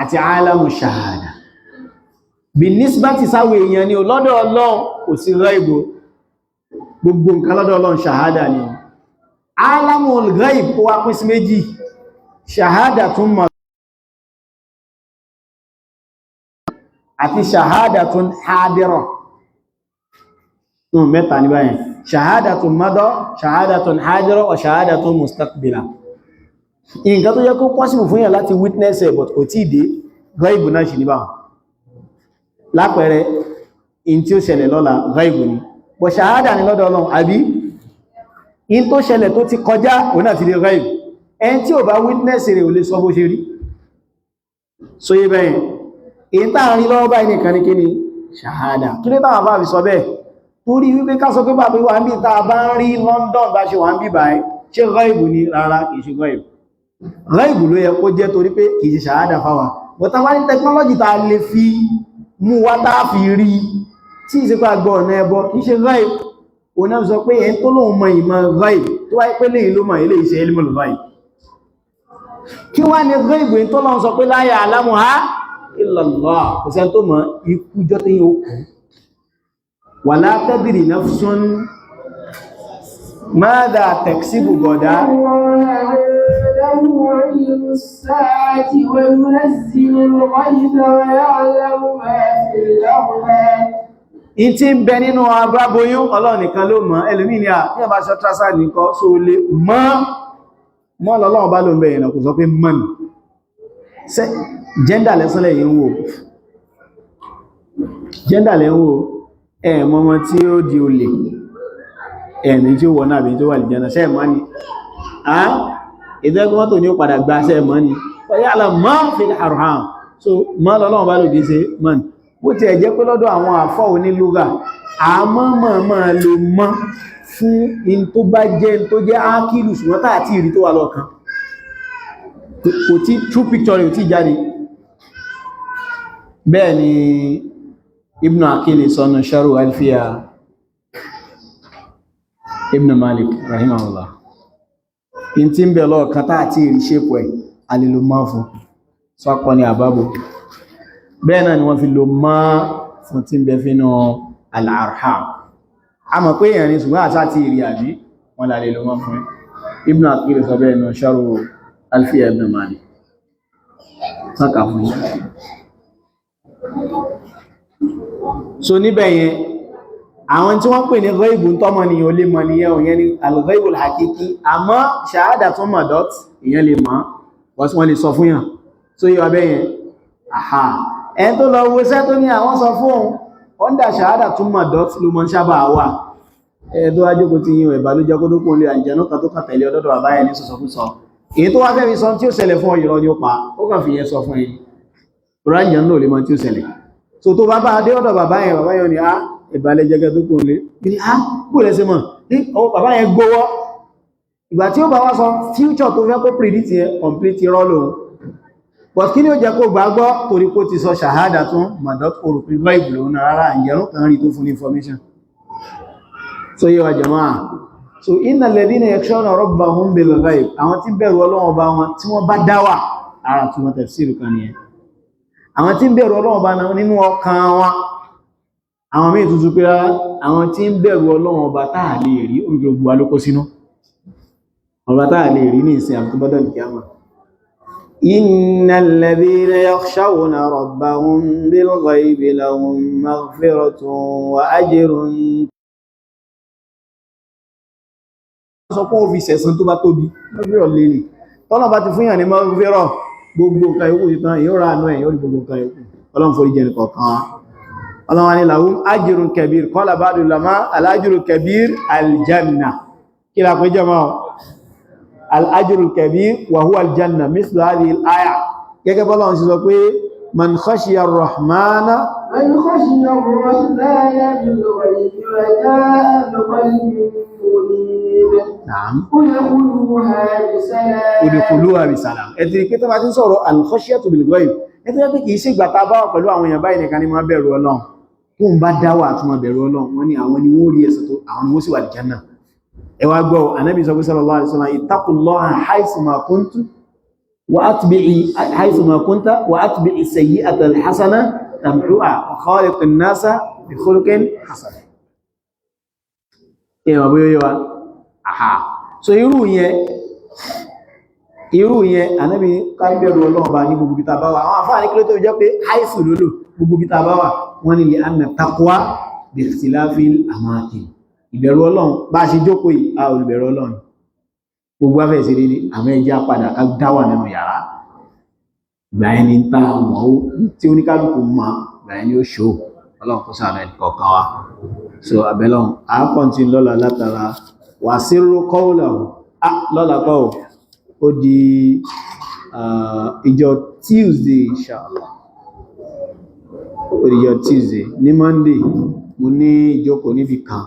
àti alamu shahada. Bí nísbàtí sáwọ̀ èèyàn ni lọ́dọ̀ Ọlọ́run kò sí ghaib, gbogbo nǹkan lọ́dọ̀ Ọlọ́run shahada ni. Alamul ghaib ó wá pín sí méjì: shahada tún mọ̀ àti shahadatun hadira. Mẹ́ta ní báyìí: shahadatun madọ́, shahadatun hadira wa shahadatun mustaqbila. Nǹkan tó yẹ kó possible fún yàn láti witness ẹ̀, but kò tí dé, ghaibu náà ṣì ní báwọn. Lápẹẹrẹ, in tí ó ṣẹlẹ̀ lọ́la, ghaibu ni, but shahada ni lọ́dọ̀ Ọlọ́run, àbí? In tó ṣẹlẹ̀ tó ti kọjá, òun náà ti di ghaibu. Ẹn tí ò bá witness rẹ̀ ò lè sọ bó ṣe rí. So yé bẹ́yẹn? Èyí táà rí lọ́wọ́ báyìí nìkan ní kí ni? Ṣàhádà. Kí ló táwọn bá fi sọ bẹ́ẹ̀? Torí wípé ká sọ pé bàbá wà ń bí tá a bá ń rí London bá ṣe wà ń bí báyìí, ṣé ghaibu ni? Rárá, kìí ṣe ghaibu. Ghaibu ló yẹ kó jẹ́, torí pé kìí ṣe ṣàhádà fáwa, but tá bá ní technology tá a lè fi mú wá tá a fi rí tí ìsìnkú àgbọ̀ ọ̀nà ẹbọ, kìí ṣe ghaibu. Òun náà sọ pé ẹni tó lóun mọ ìmọ̀ ghaibu, tó wáyé pé léyìn ló mọ̀ ilé iṣẹ́ ilmul ghaib. Kí wá ní ghaibu tó lọ́n sọ pé la ya'lamuha illallah, kò sẹ́ni tó mọ̀? Ikú jọ́ tí yóò kú. Wala tadri nafsun madha taksibu ghadan. عنده علم الساعة وينزل الغيث ويعلم ما في الأرحام. In tí ń bẹ nínú agbáboyún, Ọlọ́run nìkan ló mọ̀. Ẹlòmí ni à ní ọba ṣe trásà nìkan só lè mọ́ mọ́ lọ́lọ́run bá ló ń bẹ ìrìnà, kò sọ pé mọ́ ní gender lẹ́sọ́lẹ̀ yìí ń wò, gender lẹ́ ń wò. Ẹ̀ mọ́mọ́ tí ó di olè, ẹ̀mí tí ó wọ̀ náà bí tó wà lè jẹ́ náà ṣẹ́ mọ́ ni ìdẹ́gbọ́n tó ní ó padà gba ṣẹ́ mọ́ ni ya'lam ma fil arham. So mọ́ lọ́lọ́run bá lòdì sí mọ́ ni. Bó ti ẹ̀ jẹ́ pé lọ́dọ̀ àwọn àfọ́ onílúgà, àmọ́ mọ́ mọ́ lo mọ́ fún in tó bá jẹ́ tó jẹ́ ákìlù, ṣùgbọ́n táà tí ìrí tó wà lọ́kàn, kò tí true picture rẹ̀ ò tí jáde. Bẹ́ẹ̀ ni Ibn Akili sọ́nà Sharu Alfiya Ibn Malik rahimahullah. In tí ń bẹ̀ lọ́ọ̀kan táà tí ìrí ṣépò ẹ̀, alìlò mọ́ fún sọ́kọ́ ní àbábò. Bẹ́ẹ̀ náà ni wọ́n fi lo mọ́ fún tí ń bẹ fínú al-arham. A mọ̀ pé èèyàn ni, ṣùgbọ́n àṣà tí ìrí àbí wọ́n lè lo mọ́ fún. Ibn Akili sọ bẹ́ẹ̀ nù Sharu Alfiya Ibn Malik sọ́kà fún yín. So níbẹ̀ yẹn, àwọn tí wọ́n pè ní ghaibu tọ́mọ nìyàn olè mọ̀ nìyẹn ò yẹn ni al-ghaibul hakiki. Àmọ́ ṣàhádà tó mọ̀ dot, ìyẹn lè mọ̀, wọ́n lè sọ fún yàn. So yíwa bẹ́yẹn? Àhà, ẹn tó lọ wo iṣẹ́ tó ní àwọn sọ fún òun, Under ṣàhádà tún mọ̀ dot ló mọ́ ń sábà wà. Ẹ tó wá jókòó tí yín ẹ̀bà ló jẹ́ kó tó kún lé àjẹnú kan tó kàn tẹ̀lé ọdọ́dọ̀ bàbá yẹn ní sọ̀sọ̀kúsọ. Èyí tó wá fẹ́ fi sọ tí ó ṣẹlẹ̀ fún ọ, irọ́ ni ó pa, ó kàn fi yẹn sọ fún yín. Ránjẹ̀ náà lè mọ tí ó ṣẹlẹ̀. So tó bá bá dé ọ̀dọ̀ bàbá yẹn, bàbá yẹn ni á ìbàlẹ̀ jẹ́gẹ́ tó kún lé ní á kú lẹ́sẹ̀ mọ̀ ní ọwọ́ bàbá yẹn gbówọ́. Ìgbà tí ó bá wá sọ future tó fẹ́ kó predict yẹn, complete irọ́ lòun. But kí ni ó jẹ́ kó gbàgbọ́? Torí kó ti sọ ṣàhádà tún madot orò pé ghaib lòun náà rárá, ìyẹn kan rí tó fún ní information. So yé wa, jàmáà? So innal ladhina yakhshawna rabbahum bil ghaib, àwọn tí ń bẹ̀rù Ọlọ́run ọba wọn tí wọ́n bá dáwà ara tí wọ́n tafsir kan nìyẹn. Àwọn tí ń bẹ̀rù Ọlọ́run ọba nínú ọkàn wọn. Àwọn míì tuntun pé rárá, àwọn tí ń bẹ̀rù Ọlọ́run ọba táà lè rí, omi gbogbo wa ló kó sínú ọba táà lè rí ní ìsìn àbútúbọ́dọ̀ kìámà. Innal ladhina yakhshawna rabbahum bil ghaibi lahum maghfiratun wa ajrun. Sọ pé ó fi sẹ̀san tó bá tóbi maghfirah lè ní tọ́nà bá ti fún yàn ní maghfirah, gbogbo nǹkan yòókù ti tán, yóò rà ánú ẹ̀, yóò rí gbogbo nǹkan yòókù. Ọlọ́run forí jẹ́ nìkọ̀ọ̀kan wa. Ọlọ́run ni lahum ajrun kabir. Qala ba'du ulama, al-ajrul kabir aljanna. Kí la pé jẹ́ mọ́? Al-ajrul kabir wa huwa aljanna, mithlu hadhihi al-aya, gẹ́gẹ́ bọ́lá wọn ṣe sọ pé man khashiya ar-rahmana. من خشي الرحمن بالغيب وجاء بقلب منيب. Na'am. ادخلوها بسلام. Udkhuluha bisalam. Ẹ ti rí pé tó bá ti ń sọ̀rọ̀ al-khashyatu bil-ghayb, ẹ ti rí pé kìí ṣe ìgbà tá a bá wà pẹ̀lú àwọn èèyàn báyìí nìkan ni máa bẹ̀rù Ọlọ́run. Tó ń bá dáwà àti máa bẹ̀rù Ọlọ́run, wọ́n ní àwọn ni wọ́n rí ẹ̀san tó, àwọn ni wọ́n sì wà Janna. Ẹ wá gbọ́, Ànábì sọ pé sallallahu alaihi wasallam, ittaqullaha haythuma kuntum wa atbi'i haythuma kunta wa atbi'i sayyi'ata al-hasana tamhuha wa khaliqin nasa bi khuluqin hasan. Ìwọ̀n bóyá yé wa. Aha. So irú yẹn, Ànábì ká bẹ̀rù Ọlọ́run bá ní gbogbo ibi tá bá wà. Àwọn àfáà ní kí ló tó jẹ́ pé àìsù lólò gbogbo ibi tá bá wà? Wọ́n ní li anna taqwa bi ikhtilafil amakin. Ìbẹ̀rù Ọlọ́run, bá a ṣe jókòó yìí, a olùbẹ̀rù Ọlọ́run gbogbo afẹ́ sí dédé, àmọ́ ẹjẹ́ padà ká dáwà nínú yàrá, ìgbà yẹn ni tá a mọ̀ ó tí oníkálukú mọ̀, ìgbà yẹn ni ó ṣó. Ọlọ́run kó ṣàánú ẹnì kọ̀ọ̀kan wa. So àbẹ̀lọ́run à á kọ́ntì lọ́la látara wà sírú qawlahu. Lọ́la kọ́ ò, ó di ìjọ Tuesday, inshallah. Ó di ìjọ Tuesday. Ní Monday, mo ní ìjókòó níbi kan,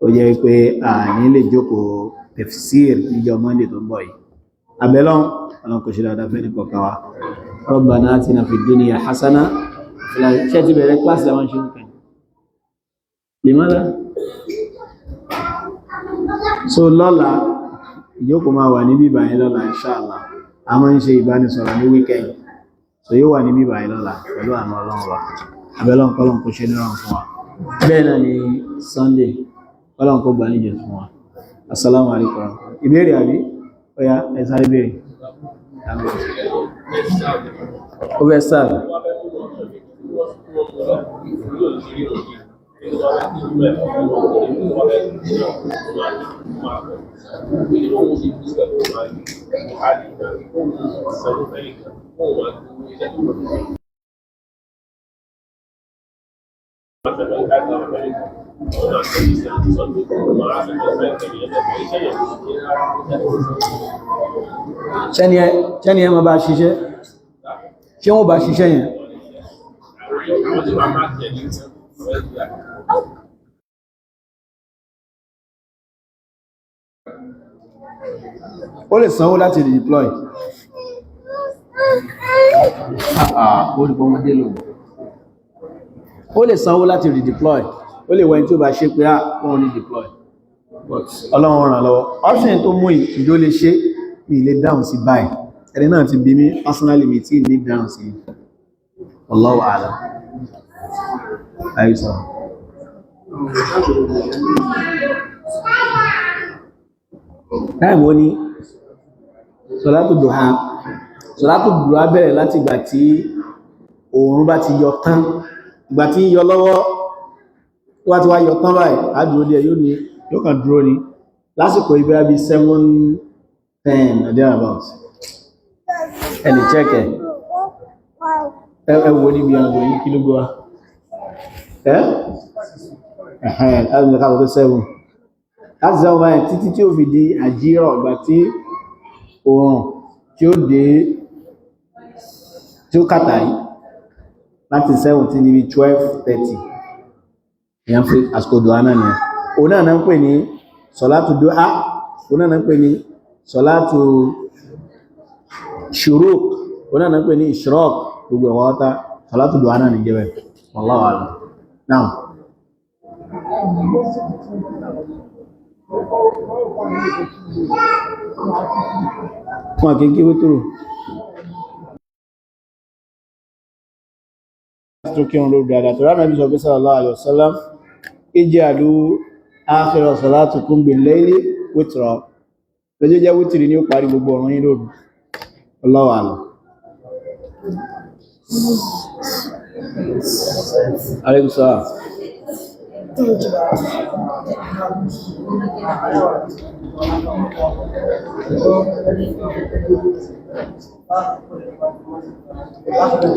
ó jẹ́ pé a ní lè jókòó tafsir níjọ Monday tó ń bọ̀ yìí. Àbẹ̀lọ́run, Ọlọ́run kò ṣe dáadáa fẹ́ ní kọ̀ọ̀kan wa. Rabbana atina fid dunya hasana. Ṣé ti bẹ̀rẹ̀ kíláàsì àwọn ṣe ń kàn limada? So lọ́la, ìjókòó máa wà níbí báyìí lọ́la, inshallah. A máa ń ṣe ìbánisọ̀rọ̀ ní weekend, so yóò wà níbí báyìí lọ́la pẹ̀lú àánú Ọlọ́run wa. Abẹ́lọ́run kọ́lọ́n kó ṣe nírọ̀rùn fún wa. Bẹ́ẹ̀ náà ni Sunday, kọ́lọ́n kó gbà níjọ fún wa. Assalamu alaikum. Ìbéèrè àbí? Ó yá, ẹ sáré béèrè. Ó fẹ́ sáà. Ṣẹ́ni ẹ máa bá ṣiṣẹ́? Ṣé wọ́n bá ṣiṣẹ́ yẹn? Ó lè sanwó láti redeploy. Olùpọ̀mọdé lò. Ó lè sanwó láti redeploy. Ó lè wẹ́n tí ó bá ṣe pé á wọ́n redeploy. But Ọlọ́run ràn lọ́wọ́. Option tó mú ìjó lè ṣe ní ilé dáhùn sí báyìí. Ẹni náà ti bí mi personally, mi tí ní dáhùn sí. Wallahu a'lam. Àìsàn. Táìmù ó ní Sọ̀látù Dùhà. Sọ̀látù Dùhà bẹ̀rẹ̀ láti ìgbà tí oòrùn bá ti yọ tán. Ìgbà tí ń yọ lọ́wọ́, tó bá ti wá yọ tán báyìí, á dúró díẹ̀, yóò ní, yóò kàn dúró ní. Lásìkò ibi bí 7:10 or thereabout. Ẹ lè check ẹ̀. Ẹ wo níbi aago yìí, kí ló gbé wá? Ẹ́ ẹ̀hẹ́n, láti ká sọ pé 7, láti 7 báyìí títí tí ó fi di àjírọ̀, ìgbà tí oòrùn tí ó dé, tí ó kàtàrí, láti 7 tí níbi 12:30, èyàn fi àsìkò dùhà náà nìyẹn. Òun náà náà ń pè ní sọ̀látù dùhà, òun náà náà ń pè ní sọ̀látù ṣùrúk, òun náà náà ń pè ní ìṣrọ́k. Gbogbo ẹ̀wọ̀n ọ̀tá sọ̀látù dùhà náà ní jẹ́bẹ̀. Wallahu a'lam. Náà wọn kì í kí wítúrù tó kírun lóru dáadáa tó ránà bí sọ pé sallallahu alaihi wasallam, ij'alu akhira salatikum bil-layli witra. Lọ́jọ́ jẹ́ wítìrì ní ó parí gbogbo ọ̀run yín lóru. Wallahu a'lam. Alaikum salaam.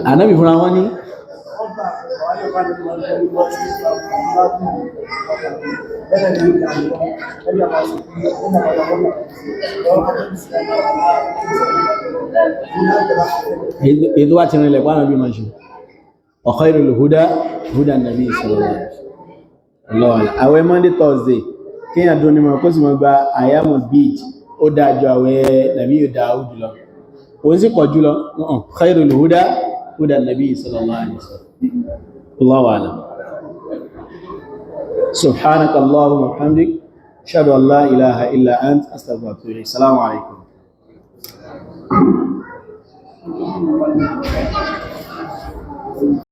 Ànábì fúnra wọn ní èyí tó wá ti rinlẹ̀ pàánà bí ma ṣe, wa khairul huda huda nàbí sallallahu alaihi wasallam. Àwẹ̀ Monday, Thursday, kíyàn dún ní mọ̀ kó sì mọ̀ gba àyàmù bíj, ó dájú àwẹ̀ nàbí yóò dáa jùlọ, òun sì pọ̀ jùlọ. Khairul huda huda nàbí sallallahu alaihi wasallam. Allahu a'lam. Subhanaka Allahumma wa bihamdik, ashhadu an la ilaha illa ant, astaghfiruka wa atubu ilayk. Assalamu alaikum.